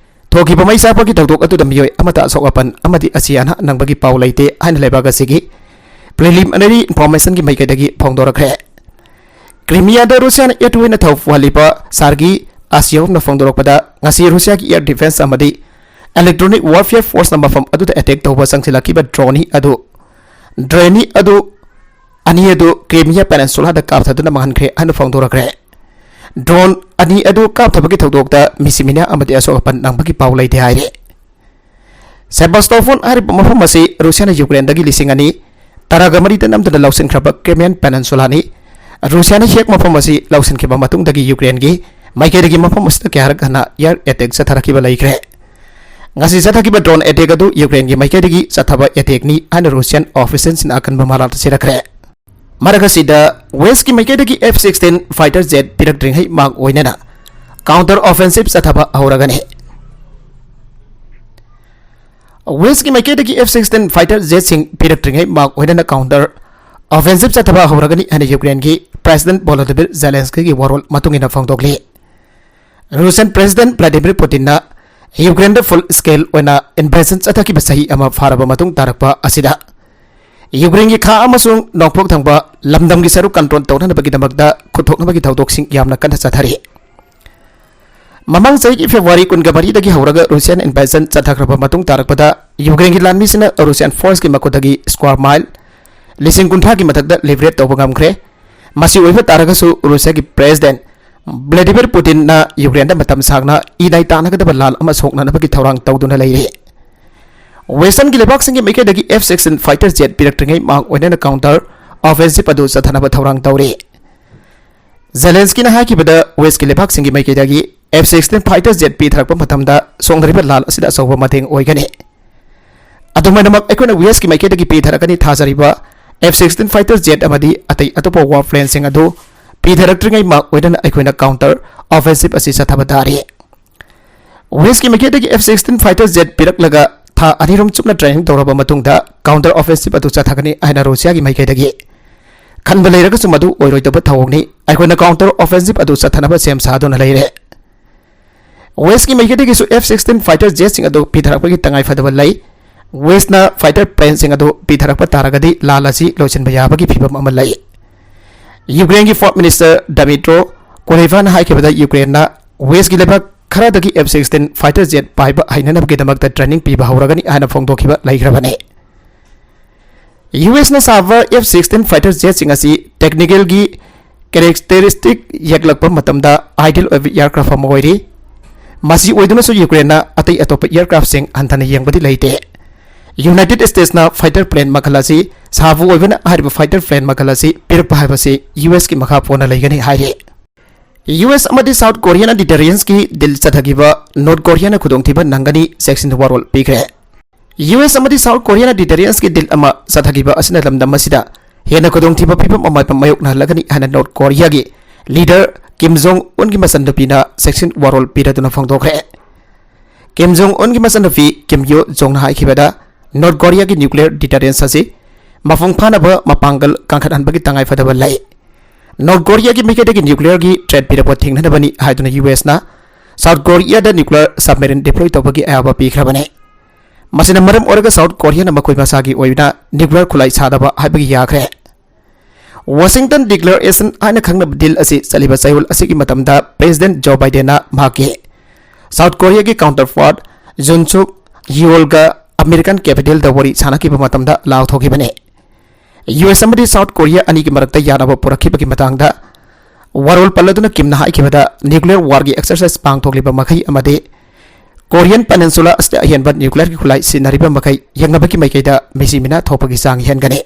ꯊꯣꯛꯈꯤꯕ ꯃꯩ ꯆꯥꯛꯄꯒꯤ ꯊꯧꯗꯣꯛ ꯑꯗꯨꯗ ꯃꯤꯑꯣꯏ ꯑꯃꯠꯇ ꯑꯁꯣꯛ ꯑꯄꯟ ꯑꯃꯗꯤ ꯑꯁꯤ ꯑꯅꯥ ꯅꯪꯕꯒꯤ ꯄꯥꯎ ꯂꯩꯇꯦ ꯍꯥꯏꯅ ꯂꯩꯕꯥꯛ ꯑꯁꯤꯒꯤ preliminary informationꯒꯤ ꯃꯥꯏꯀꯩꯗꯒꯤ ꯐꯣꯡꯗꯣꯔꯛꯈ꯭ꯔꯦ꯫ ꯀ꯭ꯔꯤꯃꯤꯌꯥꯗ ꯔꯨꯁꯤꯌꯥꯅ air to air ꯊꯧ ꯄꯨꯍꯜꯂꯤꯕ ꯁꯥꯔꯒꯤ ꯑꯁꯤꯌꯣꯚꯅ ꯐꯣꯡꯗꯣꯔꯛꯄꯗ, ꯉꯁꯤ ꯔꯨꯁꯤꯌꯥꯒꯤ air defence ꯑꯃꯗꯤ electronic warfare forceꯅ ꯃꯐꯝ ꯑꯗꯨꯗ attack ꯇꯧꯕ ꯆꯪꯁꯤꯜꯂꯛꯈꯤꯕ drone ꯑꯗꯨ drone ꯑꯗꯨ ꯑꯅꯤ ꯑꯗꯨ ꯀ꯭ꯔꯤꯃꯤꯌꯥ Peninsulaꯗ ꯀꯥꯞꯊꯗꯨꯅ ꯃꯥꯡꯍꯟꯈ꯭ꯔꯦ ꯍꯥꯏꯅ ꯐꯣꯡꯗꯣꯔꯛꯈ꯭ꯔꯦ꯫ Drone ꯑꯅꯤ ꯑꯗꯨ ꯀꯥꯞꯊꯕꯒꯤ ꯊꯧꯗꯣꯛꯇ ꯃꯤꯁꯤ ꯃꯤꯅꯥ ꯑꯃꯗꯤ ꯑꯁꯣꯛ ꯑꯄꯟ ꯅꯪꯕꯒꯤ ꯄꯥꯎ ꯂꯩꯇꯦ ꯍꯥꯏꯔꯤ꯫ ꯁꯦꯕꯥꯁꯇꯣꯐꯣꯟ ꯍꯥꯏꯔꯤꯕ ꯃꯐꯝ ꯑꯁꯤ ꯔꯨꯁꯤꯌꯥꯅ ꯌꯨꯀ꯭ꯔꯦꯟꯗꯒꯤ ꯂꯤꯁꯤꯡ ꯑꯅꯤ ꯇꯔꯥꯒ ꯃꯔꯤꯗ ꯅꯝꯗꯨꯅ ꯂꯧꯁꯤꯟꯈ꯭ꯔꯕ Crimean Peninsulaꯅꯤ꯫ ꯔꯨꯁꯤꯌꯥꯅ ꯍꯦꯛ ꯃꯐꯝ ꯑꯁꯤ ꯂꯧꯁꯤꯟꯈꯤꯕ ꯃꯇꯨꯡꯗꯒꯤ ꯌꯨꯀ꯭ꯔꯦꯟꯒꯤ ꯃꯥꯏꯀꯩꯗꯒꯤ ꯃꯐꯝ ꯑꯁꯤꯗ ꯀꯌꯥꯔꯛ ꯍꯟꯅ air attack ꯆꯠꯊꯔꯛꯈꯤꯕ ꯂꯩꯈ꯭ꯔꯦ꯫ ꯉꯁꯤ ꯆꯠꯊꯈꯤꯕ drone attack ꯑꯗꯨ ꯌꯨꯀ꯭ꯔꯦꯟꯒꯤ ꯃꯥꯏꯀꯩꯗꯒꯤ ꯆꯠꯊꯕ attackꯅꯤ ꯍꯥꯏꯅ Russian officialꯁꯤꯡꯅ ꯑꯀꯟꯕ ꯃꯔꯥꯜ ꯇꯥꯁꯤꯔꯛꯈ꯭ꯔꯦ꯫ ꯃꯔꯛ ꯑꯁꯤꯗ Westꯀꯤ ꯃꯥꯏꯀꯩꯗꯒꯤ F sixteen fighter jet ꯄꯤꯔꯛꯇ꯭ꯔꯤꯉꯩ ꯃꯥꯡ ꯑꯣꯏꯅꯅ counter offensive ꯆꯠꯊꯕ ꯍꯧꯔꯒꯅꯤ꯫ Westꯀꯤ ꯃꯥꯏꯀꯩꯗꯒꯤ F sixteen fighter jetꯁꯤꯡ ꯄꯤꯔꯛꯇ꯭ꯔꯤꯉꯩ ꯃꯥꯡ ꯑꯣꯏꯅꯅ counter offensive ꯆꯠꯊꯕ ꯍꯧꯔꯒꯅꯤ ꯍꯥꯏꯅ ꯌꯨꯀ꯭ꯔꯦꯟꯒꯤ President Volodymyr Zelenskyꯒꯤ ꯋꯥꯔꯣꯜ ꯃꯇꯨꯡ ꯏꯟꯅ ꯐꯣꯡꯗꯣꯛꯂꯤ꯫ Russian President Vladimir Putinꯅ ꯌꯨꯀ꯭ꯔꯦꯟꯗ full scale ꯑꯣꯏꯅ invasion ꯆꯠꯊꯈꯤꯕ ꯆꯍꯤ ꯑꯃ ꯐꯥꯔꯕ ꯃꯇꯨꯡ ꯇꯥꯔꯛꯄ ꯑꯁꯤꯗ ꯌꯨꯀ꯭ꯔꯦꯟꯒꯤ ꯈꯥ ꯑꯃꯁꯨꯡ ꯅꯣꯡꯄꯣꯛ ꯊꯪꯕ ꯂꯝꯗꯝꯒꯤ ꯁꯔꯨꯛ control ꯇꯧꯅꯅꯕꯒꯤꯗꯃꯛꯇ ꯈꯨꯠꯊꯣꯛꯅꯕꯒꯤ ꯊꯧꯗꯣꯛꯁꯤꯡ ꯌꯥꯝꯅ ꯀꯟꯅ ꯆꯠꯊꯔꯤ꯫ ꯃꯃꯥꯡ ꯆꯍꯤꯒꯤ February ꯀꯨꯟꯒ ꯃꯔꯤꯗꯒꯤ ꯍꯧꯔꯒ Russian invasion ꯆꯠꯊꯈ꯭ꯔꯕ ꯃꯇꯨꯡ ꯇꯥꯔꯛꯄꯗ ꯌꯨꯀ꯭ꯔꯦꯟꯒꯤ ꯂꯥꯟꯃꯤꯁꯤꯡꯅ Russian forceꯀꯤ ꯃꯈꯨꯠꯇꯒꯤ square mile ꯂꯤꯁꯤꯡ ꯀꯨꯟꯊ꯭ꯔꯥꯒꯤ ꯃꯊꯛꯇ liberate ꯇꯧꯕ ꯉꯝꯈ꯭ꯔꯦ꯫ ꯃꯁꯤ ꯑꯣꯏꯕ ꯇꯥꯔꯒꯁꯨ ꯔꯨꯁꯤꯌꯥꯒꯤ ꯄ꯭ꯔꯦꯁꯤꯗꯦꯟꯠ ꯚ꯭ꯂꯥꯗꯤꯃꯤꯔ ꯄꯨꯇꯤꯟꯅ ꯌꯨꯀ꯭ꯔꯦꯟꯗ ꯃꯇꯝ ꯁꯥꯡꯅ ꯏꯅꯥꯏ ꯇꯥꯟꯅꯒꯗꯕ ꯂꯥꯟ ꯑꯃ ꯁꯣꯛꯅꯅꯕꯒꯤ ꯊꯧꯔꯥꯡ ꯇꯧꯗꯨꯅ ꯂꯩꯔꯤ꯫ ꯋꯦꯁꯇꯔꯟꯒꯤ ꯂꯩꯕꯥꯛꯁꯤꯡꯒꯤ ꯃꯥꯏꯀꯩꯗꯒꯤ ꯑꯦꯐ ꯁꯤꯛꯁꯇꯤꯟ ꯐꯥꯏꯇꯔ ꯖꯦꯠ ꯄꯤꯔꯛꯇ꯭ꯔꯤꯉꯩ ꯃꯥꯡ ꯑꯣꯏꯅꯅ ꯀꯥꯎꯟꯇꯔ ꯑꯣꯐꯦꯟꯁꯤꯞ ꯑꯗꯨ ꯆꯠꯊꯅꯕ ꯊꯧꯔꯥꯡ ꯇꯧꯔꯤ꯫ ꯖꯦꯂꯦꯟꯁꯀꯤꯅ ꯍꯥꯏꯈꯤꯕꯗ, ꯋꯦꯁꯀꯤ ꯂꯩꯕꯥꯛꯁꯤꯡꯒꯤ ꯃꯥꯏꯀꯩꯗꯒꯤ ꯑꯦꯐ ꯁꯤꯛꯁꯇꯤꯟ ꯐꯥꯏꯇꯔ ꯖꯦꯠ ꯄꯤꯊꯔꯛꯄ ꯃꯇꯝꯗ ꯁꯣꯛꯅꯔꯤꯕ ꯂꯥꯟ ꯑꯁꯤꯗ ꯑꯆꯧꯕ ꯃꯇꯦꯡ ꯑꯣꯏꯒꯅꯤ꯫ ꯑꯗꯨꯃꯥꯏꯅꯃꯛ ꯑꯩꯈꯣꯏꯅ ꯋꯦꯁꯀꯤ ꯃꯥꯏꯀꯩꯗꯒꯤ ꯄꯤꯊꯔꯛꯀꯅꯤ ꯊꯥꯖꯔꯤꯕ ꯑꯦꯐ ꯁꯤꯛꯁꯇꯤꯟ ꯐꯥꯏꯇꯔ ꯖꯦꯠ ꯑꯃꯗꯤ ꯑꯇꯩ ꯑꯇꯣꯞꯄ ꯋꯥꯔ ꯄ꯭ꯂꯦꯟꯁꯤꯡ ꯑꯗꯨ ꯄꯤꯊꯔꯛꯇ꯭ꯔꯤꯉꯩ ꯃꯥꯡ ꯑꯣꯏꯅꯅ ꯑꯩꯈꯣꯏꯅ ꯀꯥꯎꯟꯇꯔ ꯑꯣꯐꯦꯟꯁꯤꯞ ꯑꯁꯤ ꯆꯠꯊꯕ ꯇꯥꯔꯤ꯫ ꯋꯦꯁꯀꯤ ꯃꯥꯏꯀꯩꯗꯒꯤ ꯑꯦꯐ ꯁꯤꯛꯁꯇꯤꯟ ꯐꯥꯏꯇꯔ ꯖꯦꯠ ꯄꯤꯔꯛꯂꯒ ꯊꯥ ꯑꯅꯤ ꯑꯍꯨꯝ ꯆꯨꯞꯅ ꯇ꯭ꯔꯦꯅꯤꯡ ꯇꯧꯔꯕ ꯃꯇꯨꯡꯗ ꯀꯥꯎꯟꯇꯔ ꯑꯣꯐꯦꯟꯁꯤꯞ ꯑꯗꯨ ꯆꯠꯊꯒꯅꯤ ꯍꯥꯏꯅ ꯔꯨꯁꯤꯌꯥꯒꯤ ꯃꯥꯏꯀꯩꯗꯒꯤ ꯈꯟꯕ ꯂꯩꯔꯒꯁꯨ ꯃꯗꯨ ꯑꯣꯏꯔꯣꯏꯗꯕ ꯊꯧꯑꯣꯡꯅꯤ꯫ ꯑꯩꯈꯣꯏꯅ ꯀꯥꯎꯟꯇꯔ ꯑꯣꯐꯦꯟꯁꯤꯞ ꯑꯗꯨ ꯆꯠꯊꯅꯕ ꯁꯦꯝ ꯁꯥꯗꯨꯅ ꯂꯩꯔꯦ꯫ ꯋꯦꯁꯀꯤ ꯃꯥꯏꯀꯩꯗꯒꯤꯁꯨ ꯑꯦꯐ ꯁꯤꯛꯁꯇꯤꯟ ꯐꯥꯏꯇꯔ ꯖꯦꯠꯁꯤꯡ ꯑꯗꯨ ꯄꯤꯊꯔꯛꯄꯒꯤ ꯇꯉꯥꯏꯐꯗꯕ ꯂꯩ꯫ ꯋꯦꯁꯅ ꯐꯥꯏꯇꯔ ꯄ꯭ꯂꯦꯟꯁꯤꯡ ꯑꯗꯨ ꯄꯤꯊꯔꯛꯄ ꯇꯥꯔꯒꯗꯤ ꯂꯥꯟ ꯑꯁꯤ ꯂꯣꯏꯁꯤꯟꯕ ꯌꯥꯕꯒꯤ ꯐꯤꯕꯝ ꯑꯃ ꯂꯩ꯫ ꯌꯨꯀ꯭ꯔꯦꯟꯒꯤ ꯐꯣꯔꯠ ꯃꯤꯅꯤꯁꯇꯔ ꯗꯃꯤꯇ꯭ꯔꯣ ꯀꯨꯂꯦꯕꯥꯅ ꯍꯥꯏꯈꯤꯕꯗ, ꯌꯨꯀ꯭ꯔꯦꯟꯅ ꯋꯦꯁꯀꯤ ꯂꯩꯕꯥꯛ ꯈꯔꯗꯒꯤ ꯑꯦꯐ ꯁꯤꯛꯁꯇꯤꯟ ꯐꯥꯏꯇꯔ ꯖꯦꯠ ꯄꯥꯏꯕ ꯍꯩꯅꯅꯕꯒꯤꯗꯃꯛꯇ ꯇ꯭ꯔꯦꯅꯤꯡ ꯄꯤꯕ ꯍꯧꯔꯒꯅꯤ ꯍꯥꯏꯅ ꯐꯣꯡꯗꯣꯛꯈꯤꯕ ꯂꯩꯈ꯭ꯔꯕꯅꯤ꯫ ꯌꯨ ꯑꯦꯁꯅ ꯁꯥꯕ ꯑꯦꯐ ꯁꯤꯛꯁꯇꯤꯟ ꯐꯥꯏꯇꯔ ꯖꯦꯠꯁꯤꯡ ꯑꯁꯤ ꯇꯦꯛꯅꯤꯀꯦꯜꯒꯤ ꯀꯦꯔꯦꯛꯇꯔꯤꯁꯇꯤꯛ ꯌꯦꯛꯂꯛꯄ ꯃꯇꯝꯗ ꯑꯥꯏꯗꯤꯌꯦꯜ ꯑꯣꯏꯕ ꯑꯦꯌꯔꯀ꯭ꯔꯥꯐ ꯑꯃ ꯑꯣꯏꯔꯤ꯫ ꯃꯁꯤ ꯑꯣꯏꯗꯨꯅꯁꯨ ꯌꯨꯀ꯭ꯔꯦꯟꯅ ꯑꯇꯩ ꯑꯇꯣꯞꯄ ꯑꯦꯌꯔꯀ꯭ꯔꯥꯐꯁꯤꯡ ꯍꯟꯊꯅ ꯌꯦꯡꯕꯗꯤ ꯂꯩꯇꯦ꯫ ꯌꯨꯅꯥꯏꯇꯦꯗ ꯁ꯭ꯇꯦꯠꯁꯅ ꯐꯥꯏꯇꯔ ꯄ꯭ꯂꯦꯟ ꯃꯈꯜ ꯑꯁꯤ ꯁꯥꯕ ꯑꯣꯏꯕꯅ ꯍꯥꯏꯔꯤꯕ ꯐꯥꯏꯇꯔ ꯄ꯭ꯂꯦꯟ ꯃꯈꯜ ꯑꯁꯤ ꯄꯤꯔꯛꯄ ꯍꯥꯏꯕꯁꯤ ꯌꯨ ꯑꯦꯁꯀꯤ ꯃꯈꯥ ꯄꯣꯟꯅ ꯂꯩꯒꯅꯤ ꯍꯥꯏꯔꯤ꯫ ꯌꯨ ꯑꯦꯁ ꯑꯃꯗꯤ ꯁꯥꯎꯠ ꯀꯣꯔꯤꯌꯥꯅ ꯗꯤꯇꯔꯦꯟꯁꯀꯤ ꯗꯤꯜ ꯆꯠꯊꯈꯤꯕ ꯅꯣꯔꯠ ꯀꯣꯔꯤꯌꯥꯅ ꯈꯨꯗꯣꯡꯊꯤꯕ ꯅꯪꯒꯅꯤ ꯆꯦꯛꯁꯤꯟ ꯋꯥꯔꯣꯜ ꯄꯤꯈ꯭ꯔꯦ꯫ ꯌꯨ ꯑꯦꯁ ꯑꯃꯗꯤ ꯁꯥꯎꯠ ꯀꯣꯔꯤꯌꯥꯅ ꯗꯤꯇꯔꯦꯟꯁꯀꯤ ꯗꯤꯜ ꯑꯃ ꯆꯠꯊꯈꯤꯕ ꯑꯁꯤꯅ ꯂꯝꯗꯝ ꯑꯁꯤꯗ ꯍꯦꯟꯅ ꯈꯨꯗꯣꯡꯊꯤꯕ ꯐꯤꯕꯝ ꯑꯃ ꯃꯥꯌꯣꯛꯅꯍꯜꯂꯒꯅꯤ ꯍꯥꯏꯅ ꯅꯣꯔꯠ ꯀꯣꯔꯤꯌꯥꯒꯤ ꯂꯤꯗꯔ ꯀꯤꯝ ꯖꯣꯡ ꯎꯟꯒꯤ ꯃꯆꯟꯅꯨꯄꯤꯅ ꯆꯦꯛꯁꯤꯟ ꯋꯥꯔꯣꯜ ꯄꯤꯔꯗꯨꯅ ꯐꯣꯡꯗꯣꯛꯈ꯭ꯔꯦ꯫ ꯀꯤꯝ ꯖꯣꯡ ꯎꯟꯒꯤ ꯃꯆꯟꯅꯨꯄꯤ ꯀꯤꯝ ꯌꯣ ꯖꯣꯡꯅ ꯍꯥꯏꯈꯤꯕꯗ, ꯅꯣꯔꯠ ꯀꯣꯔꯤꯌꯥꯒꯤ ꯅ꯭ꯌꯨꯀ꯭ꯂꯤꯌꯔ ꯗꯤꯇꯔꯦꯟꯁ ꯑꯁꯤ ꯃꯄꯨꯡ ꯐꯥꯅꯕ ꯃꯄꯥꯡꯒꯜ ꯀꯟꯈꯠꯍꯟꯕꯒꯤ ꯇꯉꯥꯏꯐꯗꯕ ꯂꯩ꯫ ꯅꯣꯔꯠ ꯀꯣꯔꯤꯌꯥꯒꯤ ꯃꯥꯏꯀꯩꯗꯒꯤ ꯅ꯭ꯌꯨꯀ꯭ꯂꯤꯌꯔꯒꯤ ꯊ꯭ꯔꯦꯠ ꯄꯤꯔꯛꯄ ꯊꯤꯡꯅꯅꯕꯅꯤ ꯍꯥꯏꯗꯨꯅ ꯌꯨ ꯑꯦꯁꯅ ꯁꯥꯎꯠ ꯀꯣꯔꯤꯌꯥꯗ ꯅ꯭ꯌꯨꯀ꯭ꯂꯤꯌꯔ ꯁꯕꯃꯦꯔꯤꯟ ꯗꯤꯄ꯭ꯂꯣꯏ ꯇꯧꯕꯒꯤ ꯑꯌꯥꯕ ꯄꯤꯈ꯭ꯔꯕꯅꯤ꯫ ꯃꯁꯤꯅ ꯃꯔꯝ ꯑꯣꯏꯔꯒ ꯁꯥꯎꯠ ꯀꯣꯔꯤꯌꯥꯅ ꯃꯈꯣꯏ ꯃꯁꯥꯒꯤ ꯑꯣꯏꯅ ꯅ꯭ꯌꯨꯀ꯭ꯂꯤꯌꯔ ꯈꯨꯠꯂꯥꯏ ꯁꯥꯗꯕ ꯍꯥꯏꯕꯒꯤ ꯌꯥꯈ꯭ꯔꯦ꯫ ꯋꯥꯁꯤꯡꯇꯟ ꯗꯤꯀ꯭ꯂꯦꯔꯦꯁꯟ ꯍꯥꯏꯅ ꯈꯪꯅꯕ ꯗꯤꯜ ꯑꯁꯤ ꯆꯠꯂꯤꯕ ꯆꯌꯣꯜ ꯑꯁꯤꯒꯤ ꯃꯇꯝꯗ ꯄ꯭ꯔꯦꯁꯤꯗꯦꯟꯠ ꯖꯣ ꯕꯥꯏꯗꯦꯟꯅ ꯃꯍꯥꯛꯀꯤ ꯁꯥꯎꯠ ꯀꯣꯔꯤꯌꯥꯒꯤ ꯀꯥꯎꯟꯇꯔꯄꯥꯔꯠ ꯖꯨꯟ ꯁꯨꯛ ꯌꯤꯑꯣꯜꯒ ꯑꯃꯦꯔꯤꯀꯥꯟ ꯀꯦꯄꯤꯇꯦꯜꯗ ꯋꯥꯔꯤ ꯁꯥꯟꯅꯈꯤꯕ ꯃꯇꯝꯗ ꯂꯥꯎꯊꯣꯛꯈꯤꯕꯅꯤ꯫ ꯌꯨ ꯑꯦꯁ ꯑꯃꯗꯤ ꯁꯥꯎꯠ ꯀꯣꯔꯤꯌꯥ ꯑꯅꯤꯒꯤ ꯃꯔꯛꯇ ꯌꯥꯅꯕ ꯄꯨꯔꯛꯈꯤꯕꯒꯤ ꯃꯇꯥꯡꯗ ꯋꯥꯔꯣꯜ ꯄꯜꯂꯗꯨꯅ ꯀꯤꯝꯅ ꯍꯥꯏꯈꯤꯕꯗ, ꯅ꯭ꯌꯨꯀ꯭ꯂꯤꯌꯔ ꯋꯥꯔꯒꯤ ꯑꯦꯛꯁꯔꯁꯥꯏꯖ ꯄꯥꯡꯊꯣꯛꯂꯤꯕ ꯃꯈꯩ ꯑꯃꯗꯤ ꯀꯣꯔꯤꯌꯟ ꯄꯦꯅꯤꯟꯁꯨꯂꯥ ꯑꯁꯤꯗ ꯑꯍꯦꯟꯕ ꯅ꯭ꯌꯨꯀ꯭ꯂꯤꯌꯔꯒꯤ ꯈꯨꯠꯂꯥꯏ ꯁꯤꯖꯤꯟꯅꯔꯤꯕ ꯃꯈꯩ ꯌꯦꯡꯅꯕꯒꯤ ꯃꯥꯏꯀꯩꯗ ꯃꯤꯁꯤ ꯃꯤꯅꯥ ꯊꯣꯛꯄꯒꯤ ꯆꯥꯡ ꯍꯦꯟꯒꯅꯤ꯫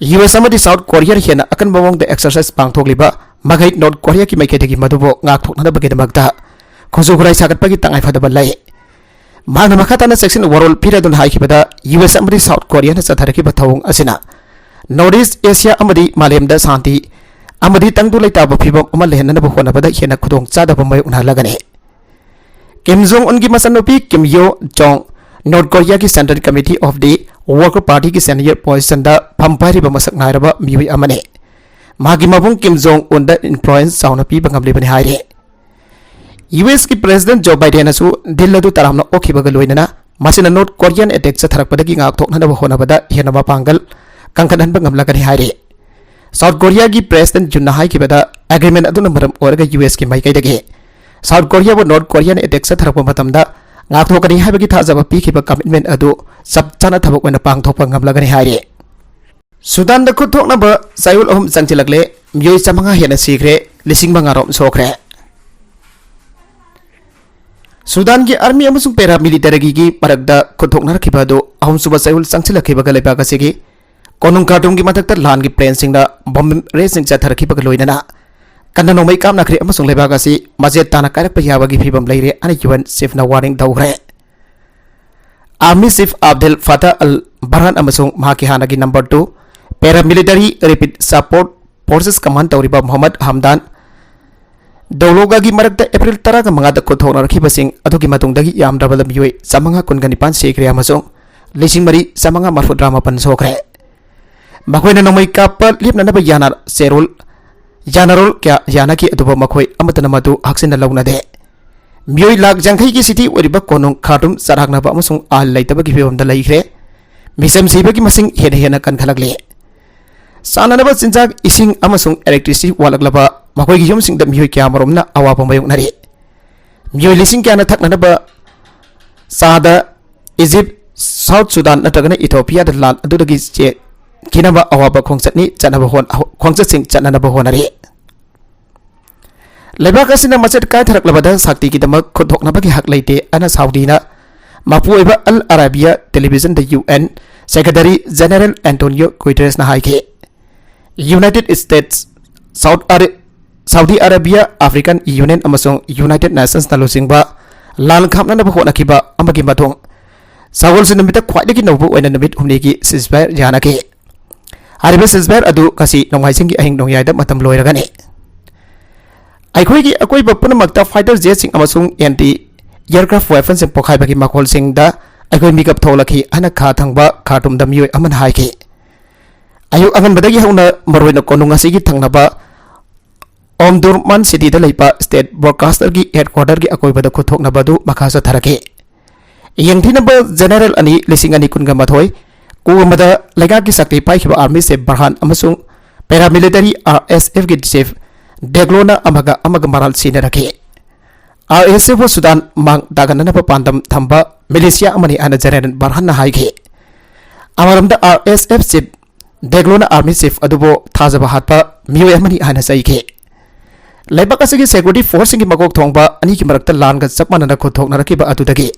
ꯌꯨ ꯑꯦꯁ ꯑꯃꯗꯤ ꯁꯥꯎꯠ ꯀꯣꯔꯤꯌꯥ ꯍꯦꯟꯅ ꯑꯀꯟꯕ ꯃꯑꯣꯡꯗ ꯑꯦꯛꯁꯔꯁꯥꯏꯖ ꯄꯥꯡꯊꯣꯛꯂꯤꯕ ꯃꯈꯩ ꯅꯣꯔꯠ ꯀꯣꯔꯤꯌꯥꯒꯤ ꯃꯥꯏꯀꯩꯗꯒꯤ ꯃꯗꯨꯕꯨ ꯉꯥꯛꯊꯣꯛꯅꯅꯕꯒꯤꯗꯃꯛꯇ ꯈꯨꯠꯁꯨ ꯈꯨꯠꯂꯥꯏ ꯁꯥꯒꯠꯄꯒꯤ ꯇꯉꯥꯏꯐꯗꯕ ꯂꯩ꯫ ꯃꯍꯥꯛꯅ ꯃꯈꯥ ꯇꯥꯅ ꯆꯦꯛꯁꯤꯟ ꯋꯥꯔꯣꯜ ꯄꯤꯔꯗꯨꯅ ꯍꯥꯏꯈꯤꯕꯗ, ꯌꯨ ꯑꯦꯁ ꯑꯃꯗꯤ ꯁꯥꯎꯠ ꯀꯣꯔꯤꯌꯥꯅ ꯆꯠꯊꯔꯛꯈꯤꯕ ꯊꯧꯑꯣꯡ ꯑꯁꯤꯅ ꯅꯣꯔꯠ ꯏꯁ ꯑꯦꯁꯤꯌꯥ ꯑꯃꯗꯤ ꯃꯥꯂꯦꯝꯗ ꯁꯥꯟꯇꯤ ꯑꯃꯗꯤ ꯇꯪꯗꯨ ꯂꯩꯇꯥꯕ ꯐꯤꯚꯝ ꯑꯃ ꯂꯩꯍꯟꯅꯕ ꯍꯣꯠꯅꯕꯗ ꯍꯦꯟꯅ ꯈꯨꯗꯣꯡꯆꯥꯗꯕ ꯃꯥꯌꯣꯛꯅꯍꯜꯂꯒꯅꯤ꯫ ꯀꯤꯝ ꯖꯣꯡ ꯎꯟꯒꯤ ꯃꯆꯟꯅꯨꯄꯤ ꯀꯤꯝ ꯌꯣ ꯖꯣꯡ ꯅꯣꯔꯠ ꯀꯣꯔꯤꯌꯥꯒꯤ Central Committee of the Worker Partyꯒꯤ senior positionꯗ ꯐꯝ ꯄꯥꯏꯔꯤꯕ ꯃꯁꯛ ꯅꯥꯏꯔꯕ ꯃꯤꯑꯣꯏ ꯑꯃꯅꯤ꯫ ꯃꯍꯥꯛꯀꯤ ꯃꯕꯨꯡ ꯀꯤꯝ ꯖꯣꯡ ꯎꯟꯗ influence ꯆꯥꯎꯅ ꯄꯤꯕ ꯉꯝꯂꯤꯕꯅꯤ ꯍꯥꯏꯔꯤ꯫ ꯌꯨ ꯑꯦꯁꯀꯤ President Joe Bidenꯅꯁꯨ deal ꯑꯗꯨ ꯇꯔꯥꯝꯅ ꯑꯣꯛꯈꯤꯕꯒ ꯂꯣꯏꯅꯅ ꯃꯁꯤꯅ ꯅꯣꯔꯠ ꯀꯣꯔꯤꯌꯥꯟ attack ꯆꯠꯊꯔꯛꯄꯗꯒꯤ ꯉꯥꯛꯊꯣꯛꯅꯅꯕ ꯍꯣꯠꯅꯕꯗ ꯍꯦꯟꯅ ꯃꯄꯥꯡꯒꯜ ꯀꯟꯈꯠꯍꯟꯕ ꯉꯝꯂꯒꯅꯤ ꯍꯥꯏꯔꯤ꯫ ꯁꯥꯎꯠ ꯀꯣꯔꯤꯌꯥꯒꯤ President ꯌꯨꯟꯅ ꯍꯥꯏꯈꯤꯕꯗ, agreement ꯑꯗꯨꯅ ꯃꯔꯝ ꯑꯣꯏꯔꯒ ꯌꯨ ꯑꯦꯁꯀꯤ ꯃꯥꯏꯀꯩꯗꯒꯤ ꯁꯥꯎꯠ ꯀꯣꯔꯤꯌꯥꯕꯨ ꯅꯣꯔꯠ ꯀꯣꯔꯤꯌꯥꯟ attack ꯆꯠꯊꯔꯛꯄ ꯃꯇꯝꯗ ꯉꯥꯛꯊꯣꯛꯀꯅꯤ ꯍꯥꯏꯕꯒꯤ ꯊꯥꯖꯕ ꯄꯤꯈꯤꯕ commitment ꯑꯗꯨ ꯆꯞ ꯆꯥꯅ ꯊꯕꯛ ꯑꯣꯏꯅ ꯄꯥꯡꯊꯣꯛꯄ ꯉꯝꯂꯒꯅꯤ ꯍꯥꯏꯔꯤ꯫ ꯁꯨꯗꯥꯟꯗ ꯈꯨꯠ ꯊꯣꯛꯅꯕ ꯆꯌꯣꯜ ꯑꯍꯨꯝ ꯆꯪꯁꯤꯜꯂꯛꯂꯦ, ꯃꯤꯑꯣꯏ ꯆꯥꯃꯉꯥ ꯍꯦꯟꯅ ꯁꯤꯈ꯭ꯔꯦ, ꯂꯤꯁꯤꯡ ꯃꯉꯥ ꯔꯣꯝ ꯁꯣꯛꯈ꯭ꯔꯦ꯫ ꯁꯨꯗꯥꯟꯒꯤ army ꯑꯃꯁꯨꯡ paramilitaryꯒꯤ ꯃꯔꯛꯇ ꯈꯨꯠ ꯊꯣꯛꯅꯔꯛꯈꯤꯕ ꯑꯗꯨ ꯑꯍꯨꯝꯁꯨꯕ ꯆꯌꯣꯜ ꯆꯪꯁꯤꯜꯂꯛꯈꯤꯕꯒ ꯂꯩꯕꯥꯛ ꯑꯁꯤꯒꯤ ꯀꯣꯅꯨꯡ ꯈꯥꯔꯇꯨꯝꯒꯤ ꯃꯊꯛꯇ ꯂꯥꯟꯒꯤ planeꯁꯤꯡꯅ bomb raidꯁꯤꯡ ꯆꯠꯊꯔꯛꯈꯤꯕꯒ ꯂꯣꯏꯅꯅ ꯀꯟꯅ ꯅꯣꯡꯃꯩ ꯀꯥꯞꯅꯈ꯭ꯔꯦ ꯑꯃꯁꯨꯡ ꯂꯩꯕꯥꯛ ꯑꯁꯤ ꯃꯆꯦꯠ ꯇꯥꯅ ꯀꯥꯏꯔꯛꯄ ꯌꯥꯕꯒꯤ ꯐꯤꯕꯝ ꯂꯩꯔꯦ ꯍꯥꯏꯅ UN chiefꯅ warning ꯇꯧꯈ꯭ꯔꯦ꯫ Army Chief Abdel Fattah al-Burhan ꯑꯃꯁꯨꯡ ꯃꯍꯥꯛꯀꯤ ꯍꯥꯟꯅꯒꯤ number two paramilitary rapid support forces command ꯇꯧꯔꯤꯕ ꯃꯣꯍꯝꯃꯗ ꯍꯝꯗꯥꯟ ꯗꯧꯂꯣꯒꯒꯤ ꯃꯔꯛꯇ ꯑꯦꯄ꯭ꯔꯤꯜ ꯇꯔꯥꯃꯉꯥꯗ ꯈꯨꯠ ꯊꯣꯛꯅꯔꯛꯈꯤꯕꯁꯤꯡ ꯑꯗꯨꯒꯤ ꯃꯇꯨꯡꯗꯒꯤ ꯌꯥꯝꯗ꯭ꯔꯕꯗ ꯃꯤꯑꯣꯏ ꯆꯥꯃꯉꯥ ꯀꯨꯟꯒ ꯅꯤꯄꯥꯟ ꯁꯤꯈ꯭ꯔꯦ ꯑꯃꯁꯨꯡ ꯂꯤꯁꯤꯡ ꯃꯔꯤ ꯆꯥꯃꯉꯥ ꯃꯔꯤꯐꯨꯇꯔꯥ ꯃꯥꯄꯟ ꯁꯣꯛꯈ꯭ꯔꯦ꯫ ꯃꯈꯣꯏꯅ ꯅꯣꯡꯃꯩ ꯀꯥꯞꯄ ꯂꯦꯞꯅꯅꯕ ꯌꯥꯅ ꯆꯦꯔꯣꯜ, ꯌꯥꯅꯔꯣꯜ ꯀꯌꯥ ꯌꯥꯅꯈꯤ, ꯑꯗꯨꯕꯨ ꯃꯈꯣꯏ ꯑꯃꯠꯇꯅ ꯃꯗꯨ ꯍꯛꯆꯤꯟꯅ ꯂꯧꯅꯗꯦ꯫ ꯃꯤꯑꯣꯏ ꯂꯥꯈ ꯌꯥꯡꯈꯩꯒꯤ city ꯑꯣꯏꯔꯤꯕ ꯀꯣꯅꯨꯡ ꯈꯥꯔꯇꯨꯝ ꯆꯔꯥꯛꯅꯕ ꯑꯃꯁꯨꯡ ꯑꯍꯜ ꯂꯩꯇꯕꯒꯤ ꯐꯤꯕꯝꯗ ꯂꯩꯈ꯭ꯔꯦ꯫ ꯃꯤꯆꯝ ꯁꯤꯕꯒꯤ ꯃꯁꯤꯡ ꯍꯦꯟꯅ ꯍꯦꯟꯅ ꯀꯟꯈꯠꯂꯛꯂꯤ꯫ ꯆꯥꯅꯅꯕ ꯆꯤꯟꯖꯥꯛ, ꯏꯁꯤꯡ ꯑꯃꯁꯨꯡ electricity ꯋꯥꯠꯂꯛꯂꯕ ꯃꯈꯣꯏꯒꯤ ꯌꯨꯝꯁꯤꯡꯗ ꯃꯤꯑꯣꯏ ꯀꯌꯥꯃꯔꯨꯝꯅ ꯑꯋꯥꯕ ꯃꯥꯌꯣꯛꯅꯔꯤ꯫ ꯃꯤꯑꯣꯏ ꯂꯤꯁꯤꯡ ꯀꯌꯥꯅ ꯊꯛꯅꯅꯕ ꯆꯥꯗ ꯏꯖꯤꯞ, ꯁꯥꯎꯠ ꯁꯨꯗꯥꯟ ꯅꯠꯇ꯭ꯔꯒꯅ ꯏꯊꯣꯄꯤꯌꯥꯗ ꯂꯥꯟ ꯑꯗꯨꯗꯒꯤ ꯆꯦ-, ꯊꯤꯅꯕ ꯑꯋꯥꯕ ꯈꯣꯡꯆꯠꯅꯤ ꯆꯠꯅꯕ ꯍꯣꯠ-, ꯈꯣꯡꯆꯠꯁꯤꯡ ꯆꯠꯅꯅꯕ ꯍꯣꯠꯅꯔꯤ꯫ ꯂꯩꯕꯥꯛ ꯑꯁꯤꯅ ꯃꯆꯦꯠ ꯀꯥꯏꯊꯔꯛꯂꯕꯗ ꯁꯛꯇꯤꯒꯤꯗꯃꯛ ꯈꯨꯠ ꯊꯣꯛꯅꯕꯒꯤ ꯍꯛ ꯂꯩꯇꯦ ꯑꯅ ꯁꯥꯎꯗꯤꯅ ꯃꯄꯨ ꯑꯣꯏꯕ ꯑꯜ ꯑꯔꯥꯕꯤꯌꯥ ꯇꯦꯂꯤꯚꯤꯖꯟꯗ U N secretary general Antonio ꯒꯨꯇꯦꯔꯦꯁꯅ ꯍꯥꯏꯈꯤ꯫ ꯌꯨꯅꯥꯏꯇꯦꯗ ꯁ꯭ꯇꯦꯠꯁ, ꯁꯥꯎꯠ ꯑꯔꯦ-, ꯁꯥꯎꯗꯤ ꯑꯔꯥꯕꯤꯌꯥ, ꯑꯐ꯭ꯔꯤꯀꯥꯟ ꯌꯨꯅꯤꯌꯟ ꯑꯃꯁꯨꯡ ꯌꯨꯅꯥꯏꯇꯦꯗ ꯅꯦꯁꯟꯁꯅ ꯂꯨꯆꯤꯡꯕ ꯂꯥꯟ ꯈꯥꯝꯅꯅꯕ ꯍꯣꯠꯅꯈꯤꯕ ꯑꯃꯒꯤ ꯃꯇꯨꯡ ꯁꯒꯣꯜꯁꯦꯟ ꯅꯨꯃꯤꯠꯇ ꯈ꯭ꯋꯥꯏꯗꯒꯤ ꯅꯧꯕ ꯑꯣꯏꯅ ꯅꯨꯃꯤꯠ ꯍꯨꯝꯅꯤꯒꯤ ceasefire ꯌꯥꯅꯈꯤ꯫ ꯍꯥꯏꯔꯤꯕ ceasefire ꯑꯗꯨ ꯉꯁꯤ ꯅꯣꯡꯃꯥꯏꯖꯤꯡꯒꯤ ꯑꯍꯤꯡ ꯅꯣꯡꯌꯥꯏꯗ ꯃꯇꯝ ꯂꯣꯏꯔꯒꯅꯤ꯫ ꯑꯩꯈꯣꯏꯒꯤ ꯑꯀꯣꯏꯕ ꯄꯨꯝꯅꯃꯛꯇ fighter jetꯁꯤꯡ ꯑꯃꯁꯨꯡ anti aircraft weaponꯁꯤꯡ ꯄꯣꯈꯥꯏꯕꯒꯤ ꯃꯈꯣꯜꯁꯤꯡꯗ ꯑꯩꯈꯣꯏ ꯃꯤꯀꯞ ꯊꯣꯛꯂꯛꯈꯤ ꯍꯥꯏꯅ ꯈꯥ ꯊꯪꯕ ꯈꯥꯔꯇꯨꯝꯗ ꯃꯤꯑꯣꯏ ꯑꯃꯅ ꯍꯥꯏꯈꯤ꯫ ꯑꯌꯨꯛ ꯑꯉꯟꯕꯗꯒꯤ ꯍꯧꯅ ꯃꯔꯨꯑꯣꯏꯅ ꯀꯣꯅꯨꯡ ꯑꯁꯤꯒꯤ ꯊꯪꯅꯕ ꯑꯣꯝꯗꯨꯔꯃꯥꯟ ꯁꯤꯇꯤꯗ ꯂꯩꯕ ꯁ꯭ꯇꯦꯠ ꯕ꯭ꯔꯣꯗꯀꯥꯁꯇꯔꯒꯤ ꯍꯦꯗꯀ꯭ꯋꯥꯇꯔꯒꯤ ꯑꯀꯣꯏꯕꯗ ꯈꯨꯠꯊꯣꯛꯅꯕ ꯑꯗꯨ ꯃꯈꯥ ꯆꯠꯊꯔꯛꯈꯤ꯫ ꯌꯦꯡꯊꯤꯅꯕ ꯖꯦꯅꯦꯔꯦꯜ ꯑꯅꯤ ꯂꯤꯁꯤꯡ ꯑꯅꯤ ꯀꯨꯟꯒ ꯃꯥꯊꯣꯏ ꯀꯨꯝꯕꯗ ꯂꯩꯉꯥꯛꯀꯤ ꯁꯛꯇꯤ ꯄꯥꯏꯈꯤꯕ ꯑꯥꯔꯃꯤ ꯆꯤꯐ ꯕꯔꯍꯥꯟ ꯑꯃꯁꯨꯡ ꯄꯦꯔꯥꯃꯤꯂꯤꯇꯔꯤ ꯑꯥꯔ ꯑꯦꯁ ꯑꯦꯐꯀꯤ ꯆꯤꯐ ꯗꯦꯒ꯭ꯂꯣꯅ ꯑꯃꯒ ꯑꯃꯒ ꯃꯔꯥꯜ ꯁꯤꯟꯅꯔꯛꯈꯤ꯫ ꯑꯥꯔ ꯑꯦꯁ ꯑꯦꯐꯄꯨ ꯁꯨꯗꯥꯟ ꯃꯥꯡ ꯇꯥꯛꯍꯟꯅꯅꯕ ꯄꯥꯟꯗꯝ ꯊꯝꯕ ꯃꯤꯂꯤꯁꯤꯌꯥ ꯑꯃꯅꯤ ꯍꯥꯏꯅ ꯖꯦꯅꯦꯔꯦꯜ ꯕꯔꯍꯥꯟꯅ ꯍꯥꯏꯈꯤ꯫ ꯑꯃꯔꯣꯝꯗ, ꯑꯥꯔ ꯑꯦꯁ ꯑꯦꯐ ꯆꯤꯐ ꯗꯦꯒ꯭ꯂꯣꯅ ꯑꯥꯔꯃꯤ ꯆꯤꯐ ꯑꯗꯨꯕꯨ ꯊꯥꯖꯕ ꯍꯥꯠꯄ ꯃꯤꯑꯣꯏ ꯑꯃꯅꯤ ꯍꯥꯏꯅ ꯆꯩꯈꯤ꯫ ꯂꯩꯕꯥꯛ ꯑꯁꯤꯒꯤ ꯁꯦꯀ꯭ꯌꯨꯔꯤꯇꯤ ꯐꯣꯔꯁꯁꯤꯡꯒꯤ ꯃꯀꯣꯛ ꯊꯣꯡꯕ ꯑꯅꯤꯒꯤ ꯃꯔꯛꯇ ꯂꯥꯟꯒ ꯆꯞ ꯃꯥꯟꯅꯅ ꯈꯨꯠꯊꯣꯛꯅꯔꯛꯈꯤꯕ ꯑꯗꯨꯗꯒꯤ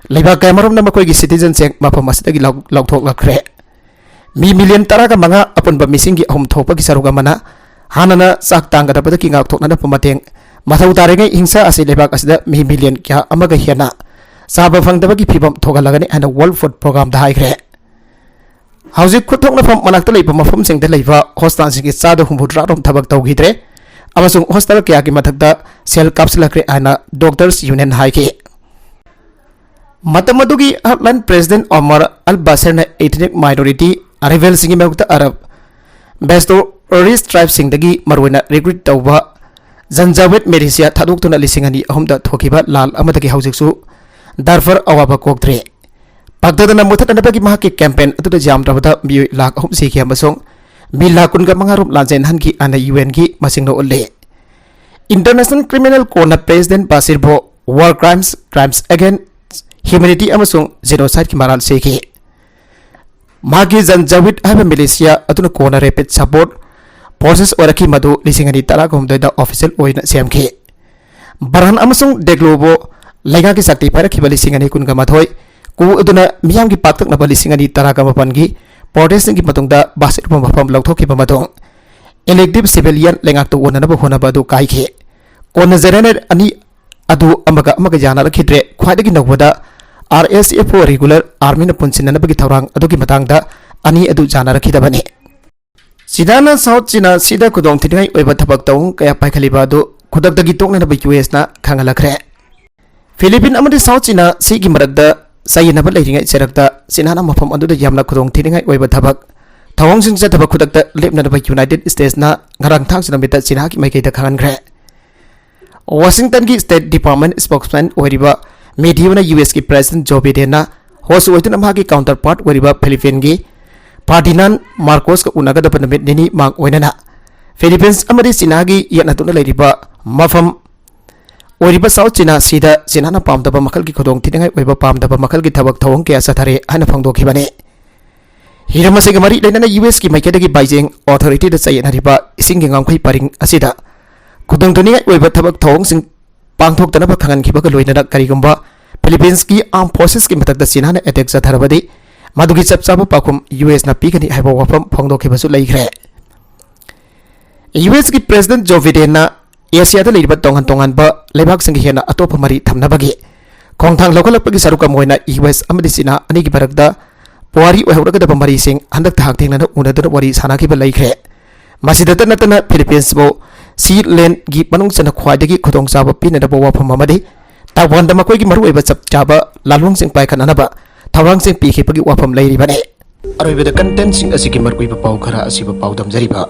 ꯂꯩꯕꯥꯛ ꯀꯌꯥꯃꯔꯨꯝꯅ ꯃꯈꯣꯏꯒꯤ ꯁꯤꯇꯤꯖꯟꯁꯤꯡ ꯃꯐꯝ ꯑꯁꯤꯗꯒꯤ ꯂꯧ-, ꯂꯧꯊꯣꯛꯂꯛꯈ꯭ꯔꯦ꯫ ꯃꯤ ꯃꯤꯂꯤꯌꯟ ꯇꯔꯥꯒ ꯃꯉꯥ, ꯑꯄꯨꯟꯕ ꯃꯤꯁꯤꯡꯒꯤ ꯑꯍꯨꯝ ꯊꯣꯛꯄꯒꯤ ꯁꯔꯨꯛ ꯑꯃꯅ ꯍꯥꯟꯅꯅ ꯆꯥꯛ ꯇꯥꯡꯒꯗꯕꯗꯒꯤ ꯉꯥꯛꯊꯣꯛꯅꯅꯕ ꯃꯇꯦꯡ ꯃꯊꯧ ꯇꯥꯔꯤꯉꯩ ꯍꯤꯡꯁꯥ ꯑꯁꯤ ꯂꯩꯕꯥꯛ ꯑꯁꯤꯗ ꯃꯤ ꯃꯤꯂꯤꯌꯟ ꯀꯌꯥ ꯑꯃꯒ ꯍꯦꯟꯅ ꯆꯥꯕ ꯐꯪꯗꯕꯒꯤ ꯐꯤꯕꯝ ꯊꯣꯛꯍꯜꯂꯒꯅꯤ ꯍꯥꯏꯅ World Food Programꯗ ꯍꯥꯏꯈ꯭ꯔꯦ꯫ ꯍꯧꯖꯤꯛ ꯈꯨꯠꯊꯣꯛꯅꯐꯝ ꯃꯅꯥꯛꯇ ꯂꯩꯕ ꯃꯐꯝꯁꯤꯡꯗ ꯂꯩꯕ ꯍꯣꯁꯇꯥꯜꯁꯤꯡꯒꯤ ꯆꯥꯗ ꯍꯨꯝꯐꯨꯇꯔꯥ ꯔꯣꯝ ꯊꯕꯛ ꯇꯧꯈꯤꯗ꯭ꯔꯦ ꯑꯃꯁꯨꯡ ꯍꯣꯁꯇꯥꯜ ꯀꯌꯥꯒꯤ ꯃꯊꯛꯇ ꯁꯦꯜ ꯀꯥꯞꯁꯤꯜꯂꯛꯈ꯭ꯔꯦ ꯍꯥꯏꯅ ꯗꯣꯛꯇꯔꯁ ꯌꯨꯅꯤꯌꯟ ꯍꯥꯏꯈꯤ꯫ ꯃꯇꯝ ꯑꯗꯨꯒꯤ ꯍꯔꯠꯂꯥꯏꯟ ꯄ꯭ꯔꯦꯁꯤꯗꯦꯟꯠ ꯑꯣꯃꯔ ꯑꯜ ꯕꯥꯁꯤꯔꯅ ethnic minority rebelꯁꯤꯡꯒꯤ ꯃꯥꯌꯣꯛꯇ ꯑꯔꯕ ꯕꯦꯁꯇꯣꯔꯤꯁ ꯇ꯭ꯔꯥꯏꯕꯁꯤꯡꯗꯒꯤ ꯃꯔꯨꯑꯣꯏꯅ ꯔꯤꯀ꯭ꯔꯨꯠ ꯇꯧꯕ ꯖꯟꯖꯥꯋꯦꯠ ꯃꯤꯂꯤꯁꯤꯌꯥ ꯊꯥꯗꯣꯛꯇꯨꯅ ꯂꯤꯁꯤꯡ ꯑꯅꯤ ꯑꯍꯨꯝꯗ ꯊꯣꯛꯈꯤꯕ ꯂꯥꯟ ꯑꯃꯗꯒꯤ ꯍꯧꯖꯤꯛꯁꯨ ꯗꯥꯔꯐꯔ ꯑꯋꯥꯕ ꯀꯣꯛꯇ꯭ꯔꯤ꯫ ꯄꯥꯛꯇꯗꯅ ꯃꯨꯊꯠꯅꯅꯕꯒꯤ ꯃꯍꯥꯛꯀꯤ ꯀꯦꯝꯄꯦꯟ ꯑꯗꯨꯗ ꯌꯥꯝꯗ꯭ꯔꯕꯗ ꯃꯤꯑꯣꯏ ꯂꯥꯈ ꯑꯍꯨꯝ ꯁꯤꯈꯤ ꯑꯃꯁꯨꯡ ꯃꯤ ꯂꯥꯈ ꯀꯨꯟꯒ ꯃꯉꯥ ꯔꯣꯝ ꯂꯥꯟꯖꯦꯟꯍꯟꯈꯤ ꯍꯥꯏꯅ ꯌꯨ ꯑꯦꯟꯒꯤ ꯃꯁꯤꯡꯅ ꯎꯠꯂꯤ꯫ ꯏꯟꯇꯔꯅꯦꯁꯅꯦꯜ ꯀ꯭ꯔꯤꯃꯤꯅꯦꯜ ꯀꯣꯔꯠꯅ ꯄ꯭ꯔꯦꯁꯤꯗꯦꯟꯠ ꯕꯥꯁꯤꯔꯕꯨ war crimes, crimes against humanity ꯑꯃꯁꯨꯡ genocideꯀꯤ ꯃꯔꯥꯜ ꯁꯤꯈꯤ꯫ ꯃꯍꯥꯛꯀꯤ ꯖꯟꯖꯥꯋꯤꯠ ꯍꯥꯏꯕ ꯃꯤꯂꯤꯁꯤꯌꯥ ꯑꯗꯨꯅ ꯀꯣꯟꯅ ꯔꯦꯄꯤꯗ ꯁꯄꯣꯔꯠ ꯐꯣꯔꯁꯦꯁ ꯑꯣꯏꯔꯛꯈꯤ, ꯃꯗꯨ ꯂꯤꯁꯤꯡ ꯑꯅꯤ ꯇꯔꯥꯒ ꯍꯨꯝꯗꯣꯏꯗ ꯑꯣꯐꯤꯁꯤꯌꯦꯜ ꯑꯣꯏꯅ ꯁꯦꯝꯈꯤ꯫ ꯕꯔꯍꯥꯟ ꯑꯃꯁꯨꯡ ꯗꯦꯒ꯭ꯂꯣꯕꯨ ꯂꯩꯉꯥꯛꯀꯤ ꯆꯥꯛꯇꯤ ꯄꯥꯏꯔꯛꯈꯤꯕ ꯂꯤꯁꯤꯡ ꯑꯅꯤ ꯀꯨꯟꯒ ꯃꯥꯊꯣꯏ ꯀꯨ ꯑꯗꯨꯅ ꯃꯤꯌꯥꯝꯒꯤ ꯄꯥꯛꯇꯛꯅꯕ ꯂꯤꯁꯤꯡ ꯑꯅꯤ ꯇꯔꯥꯒ ꯃꯥꯄꯟꯒꯤ ꯄ꯭ꯔꯣꯇꯦꯁꯁꯤꯡꯒꯤ ꯃꯇꯨꯡꯗ ꯕꯥꯁꯤꯠ ꯃꯐꯝ ꯂꯧꯊꯣꯛꯈꯤꯕ ꯃꯇꯨꯡ, ꯏꯂꯦꯛꯇꯤꯚ ꯁꯤꯚꯤꯂꯤꯌꯟ ꯂꯩꯉꯥꯛꯇ ꯑꯣꯟꯅꯅꯕ ꯍꯣꯠꯅꯕ ꯑꯗꯨ ꯀꯥꯏꯈꯤ꯫ ꯀꯣꯟꯅ ꯖꯦꯅꯔꯦꯜ ꯑꯅꯤ ꯑꯗꯨ ꯑꯃꯒ ꯑꯃꯒ ꯌꯥꯅꯔꯛꯈꯤꯗ꯭ꯔꯦ꯫ ꯈ꯭ꯋꯥꯏꯗꯒꯤ ꯅꯧꯕꯗ, ꯑꯥꯔ ꯑꯦꯁ ꯑꯦꯐ ꯑꯣ ꯔꯤꯒꯨꯂꯔ ꯑꯥꯔꯃꯤꯅ ꯄꯨꯟꯁꯤꯟꯅꯅꯕꯒꯤ ꯊꯧꯔꯥꯡ ꯑꯗꯨꯒꯤ ꯃꯇꯥꯡꯗ ꯑꯅꯤ ꯑꯗꯨ ꯌꯥꯅꯔꯛꯈꯤꯗꯕꯅꯤ꯫ ꯆꯤꯅꯥꯅ ꯁꯥꯎꯠ ꯆꯤꯅꯥ ꯁꯤꯗ ꯈꯨꯗꯣꯡꯊꯤꯅꯤꯡꯉꯥꯏ ꯑꯣꯏꯕ ꯊꯕꯛ ꯊꯧꯑꯣꯡ ꯀꯌꯥ ꯄꯥꯏꯈꯠꯂꯤꯕ ꯑꯗꯨ ꯈꯨꯗꯛꯇꯒꯤ ꯇꯣꯛꯅꯅꯕ ꯌꯨ ꯑꯦꯁꯅ ꯈꯪꯍꯜꯂꯛꯈ꯭ꯔꯦ꯫ ꯐꯤꯂꯤꯄꯤꯟ ꯑꯃꯗꯤ ꯁꯥꯎꯠ ꯆꯤꯅꯥ ꯁꯤꯒꯤ ꯃꯔꯛꯇ ꯆꯌꯦꯠꯅꯕ ꯂꯩꯔꯤꯉꯩ ꯆꯩꯔꯛꯇ ꯆꯤꯅꯥꯅ ꯃꯐꯝ ꯑꯗꯨꯗ ꯌꯥꯝꯅ ꯈꯨꯗꯣꯡꯊꯤꯅꯤꯡꯉꯥꯏ ꯑꯣꯏꯕ ꯊꯕꯛ ꯊꯧꯑꯣꯡꯁꯤꯡ ꯆꯠꯊꯕ ꯈꯨꯗꯛꯇ ꯂꯦꯞꯅꯅꯕ ꯌꯨꯅꯥꯏꯇꯦꯗ ꯁ꯭ꯇꯦꯠꯁꯅ ꯉꯔꯥꯡ ꯊꯥꯡꯖ ꯅꯨꯃꯤꯠꯇ ꯆꯤꯅꯥꯒꯤ ꯃꯥꯏꯀꯩꯗ ꯈꯪꯍꯟꯈ꯭ꯔꯦ꯫ ꯋꯥꯁꯤꯡꯇꯟꯒꯤ ꯁ꯭ꯇꯦꯠ ꯗꯤꯄꯥꯔꯠꯃꯦꯟ ꯁ꯭ꯄꯣꯛꯁꯃꯦꯟ ꯑꯣꯏꯔꯤꯕ ꯃꯦꯗꯤꯌꯣꯅ ꯌꯨ ꯑꯦꯁꯀꯤ ꯄ꯭ꯔꯦꯁꯤꯗꯦꯟꯠ ꯖꯣ ꯕꯤꯗꯦꯟꯅ ꯍꯣꯁ ꯑꯣꯏꯗꯨꯅ ꯃꯍꯥꯛꯀꯤ ꯀꯥꯎꯟꯇꯔ ꯄꯥꯔꯠ ꯑꯣꯏꯔꯤꯕ ꯐꯤꯂꯤꯄꯤꯟꯒꯤ ꯐꯥꯔꯗꯤꯅꯥꯟ ꯃꯥꯔꯀꯣꯁꯀ ꯎꯅꯒꯗꯕ ꯅꯨꯃꯤꯠ ꯅꯤꯅꯤ ꯃꯥꯡ ꯑꯣꯏꯅꯅ ꯐꯤꯂꯤꯄꯤꯟꯁ ꯑꯃꯗꯤ ꯆꯤꯅꯥꯒꯤ ꯌꯦꯠꯅꯗꯨꯅ ꯂꯩꯔꯤꯕ ꯃꯐꯝ ꯑꯣꯏꯔꯤꯕ ꯁꯥꯎꯠ ꯆꯤꯅꯥ ꯁꯤꯗ ꯆꯤꯅꯥꯅ ꯄꯥꯝꯗꯕ ꯃꯈꯜꯒꯤ ꯈꯨꯗꯣꯡꯊꯤꯅꯤꯡꯉꯥꯏ ꯑꯣꯏꯕ ꯄꯥꯝꯗꯕ ꯃꯈꯜꯒꯤ ꯊꯕꯛ ꯊꯧꯑꯣꯡ ꯀꯌꯥ ꯆꯠꯊꯔꯦ ꯍꯥꯏꯅ ꯐꯣꯡꯗꯣꯛꯈꯤꯕꯅꯤ꯫ ꯍꯤꯔꯝ ꯑꯁꯤꯒ ꯃꯔꯤ ꯂꯩꯅꯅ ꯌꯨ ꯑꯦꯁꯀꯤ ꯃꯥꯏꯀꯩꯗꯒꯤ ꯕꯥꯏꯖꯦꯡ ꯑꯣꯊꯣꯔꯤꯇꯤꯗ ꯆꯌꯦꯠꯅꯔꯤꯕ ꯏꯁꯤꯡꯒꯤ ꯉꯝꯈꯩ ꯄꯔꯤꯡ ꯑꯁꯤꯗ ꯈꯨꯗꯣꯡꯊꯤꯅꯤꯡꯉꯥꯏ ꯑꯣꯏꯕ ꯊꯕꯛ ꯊꯧꯑꯣꯡꯁꯤꯡ ꯄꯥꯡꯊꯣꯛꯇꯅꯕ ꯈꯪꯍꯟꯈꯤꯕꯒ ꯂꯣꯏꯅꯅ ꯀꯔꯤꯒꯨꯝꯕ ꯐꯤꯂꯤꯄꯤꯟꯁꯀꯤ ꯑꯥꯔꯝ ꯐꯣꯔꯁꯦꯁꯀꯤ ꯃꯊꯛꯇ ꯆꯤꯅꯥꯅ ꯑꯦꯇꯦꯛ ꯆꯠꯊꯔꯕꯗꯤ ꯃꯗꯨꯒꯤ ꯆꯞ ꯆꯥꯕ ꯄꯥꯎꯈꯨꯝ ꯌꯨ ꯑꯦꯁꯅ ꯄꯤꯒꯅꯤ ꯍꯥꯏꯕ ꯋꯥꯐꯝ ꯐꯣꯡꯗꯣꯛꯈꯤꯕꯁꯨ ꯂꯩꯈ꯭ꯔꯦ꯫ ꯌꯨ ꯑꯦꯁꯀꯤ ꯄ꯭ꯔꯦꯁꯤꯗꯦꯟꯠ ꯖꯣ ꯕꯤꯗꯦꯟꯅ ꯑꯦꯁꯤꯌꯥꯗ ꯂꯩꯔꯤꯕ ꯇꯣꯉꯥꯟ ꯇꯣꯉꯥꯟꯕ ꯂꯩꯕꯥꯛꯁꯤꯡꯒ ꯍꯦꯟꯅ ꯑꯇꯣꯞꯄ ꯃꯔꯤ ꯊꯝꯅꯕꯒꯤ ꯈꯣꯡꯊꯥꯡ ꯂꯧꯈꯠꯂꯛꯄꯒꯤ ꯁꯔꯨꯛ ꯑꯃ ꯑꯣꯏꯅ ꯌꯨ ꯑꯦꯁ ꯑꯃꯗꯤ ꯆꯤꯅꯥ ꯑꯅꯤꯒꯤ ꯃꯔꯛꯇ ꯄꯨꯋꯥꯔꯤ ꯑꯣꯏꯍꯧꯔꯒꯗꯕ ꯃꯔꯤꯁꯤꯡ ꯍꯟꯗꯛꯇ ꯍꯛꯊꯦꯡꯅꯅ ꯎꯅꯗꯨꯅ ꯋꯥꯔꯤ ꯁꯥꯅꯈꯤꯕ ꯂꯩꯈ꯭ꯔꯦ꯫ ꯃꯁꯤꯗꯇ ꯅꯠꯇꯅ ꯐꯤꯂꯤꯄꯤꯟꯁꯄꯨ ꯁꯤ ꯂꯦꯟꯒꯤ ꯃꯅꯨꯡ ꯆꯟꯅ ꯈ꯭ꯋꯥꯏꯗꯒꯤ ꯈꯨꯗꯣꯡꯆꯥꯕ ꯄꯤꯅꯅꯕ ꯋꯥꯐꯝ ꯑꯃꯗꯤ ꯇꯥꯏꯋꯥꯟꯗ ꯃꯈꯣꯏꯒꯤ ꯃꯔꯨꯑꯣꯏꯕ ꯆꯞ ꯆꯥꯕ ꯂꯥꯜꯂꯣꯡꯁꯤꯡ ꯄꯥꯏꯈꯠꯅꯅꯕ ꯊꯧꯔꯥꯡꯁꯤꯡ ꯄꯤꯈꯤꯕꯒꯤ ꯋꯥꯐꯝ ꯂꯩꯔꯤꯕꯅꯤ꯫ ꯑꯔꯣꯏꯕꯗ ꯀꯟꯇꯦꯟꯠꯁꯤꯡ ꯑꯁꯤꯒꯤ ꯃꯔꯨꯑꯣꯏꯕ ꯄꯥꯎ ꯈꯔ ꯑꯁꯤꯕꯨ ꯄꯥꯎꯗꯝꯖꯔꯤꯕ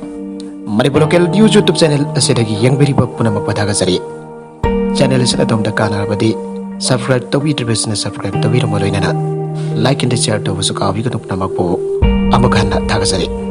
Manipur local news YouTube channel ꯑꯁꯤꯗꯒꯤ ꯌꯦꯡꯕꯤꯔꯤꯕ ꯄꯨꯝꯅꯃꯛꯄꯨ ꯊꯥꯒꯠꯆꯔꯤ꯫ ꯆꯦꯅꯦꯜ ꯑꯁꯤꯅ ꯑꯗꯣꯝꯗ ꯀꯥꯟꯅꯔꯕꯗꯤ ꯁꯕꯁꯀ꯭ꯔꯥꯏꯕ ꯇꯧꯕꯤꯗ꯭ꯔꯤꯕꯁꯤꯅ ꯁꯕꯁꯀ꯭ꯔꯥꯏꯕ ꯇꯧꯕꯤꯔꯝꯕ ꯂꯣꯏꯅꯅ ꯂꯥꯏꯛ ꯑꯦꯟ ꯁꯤꯌꯔ ꯇꯧꯕꯁꯨ ꯀꯥꯎꯕꯤꯒꯅꯨ꯫ ꯄꯨꯝꯅꯃꯛꯄꯨ ꯑꯃꯨꯛ ꯍꯟꯅ ꯊꯥꯒꯠꯆꯔꯤ꯫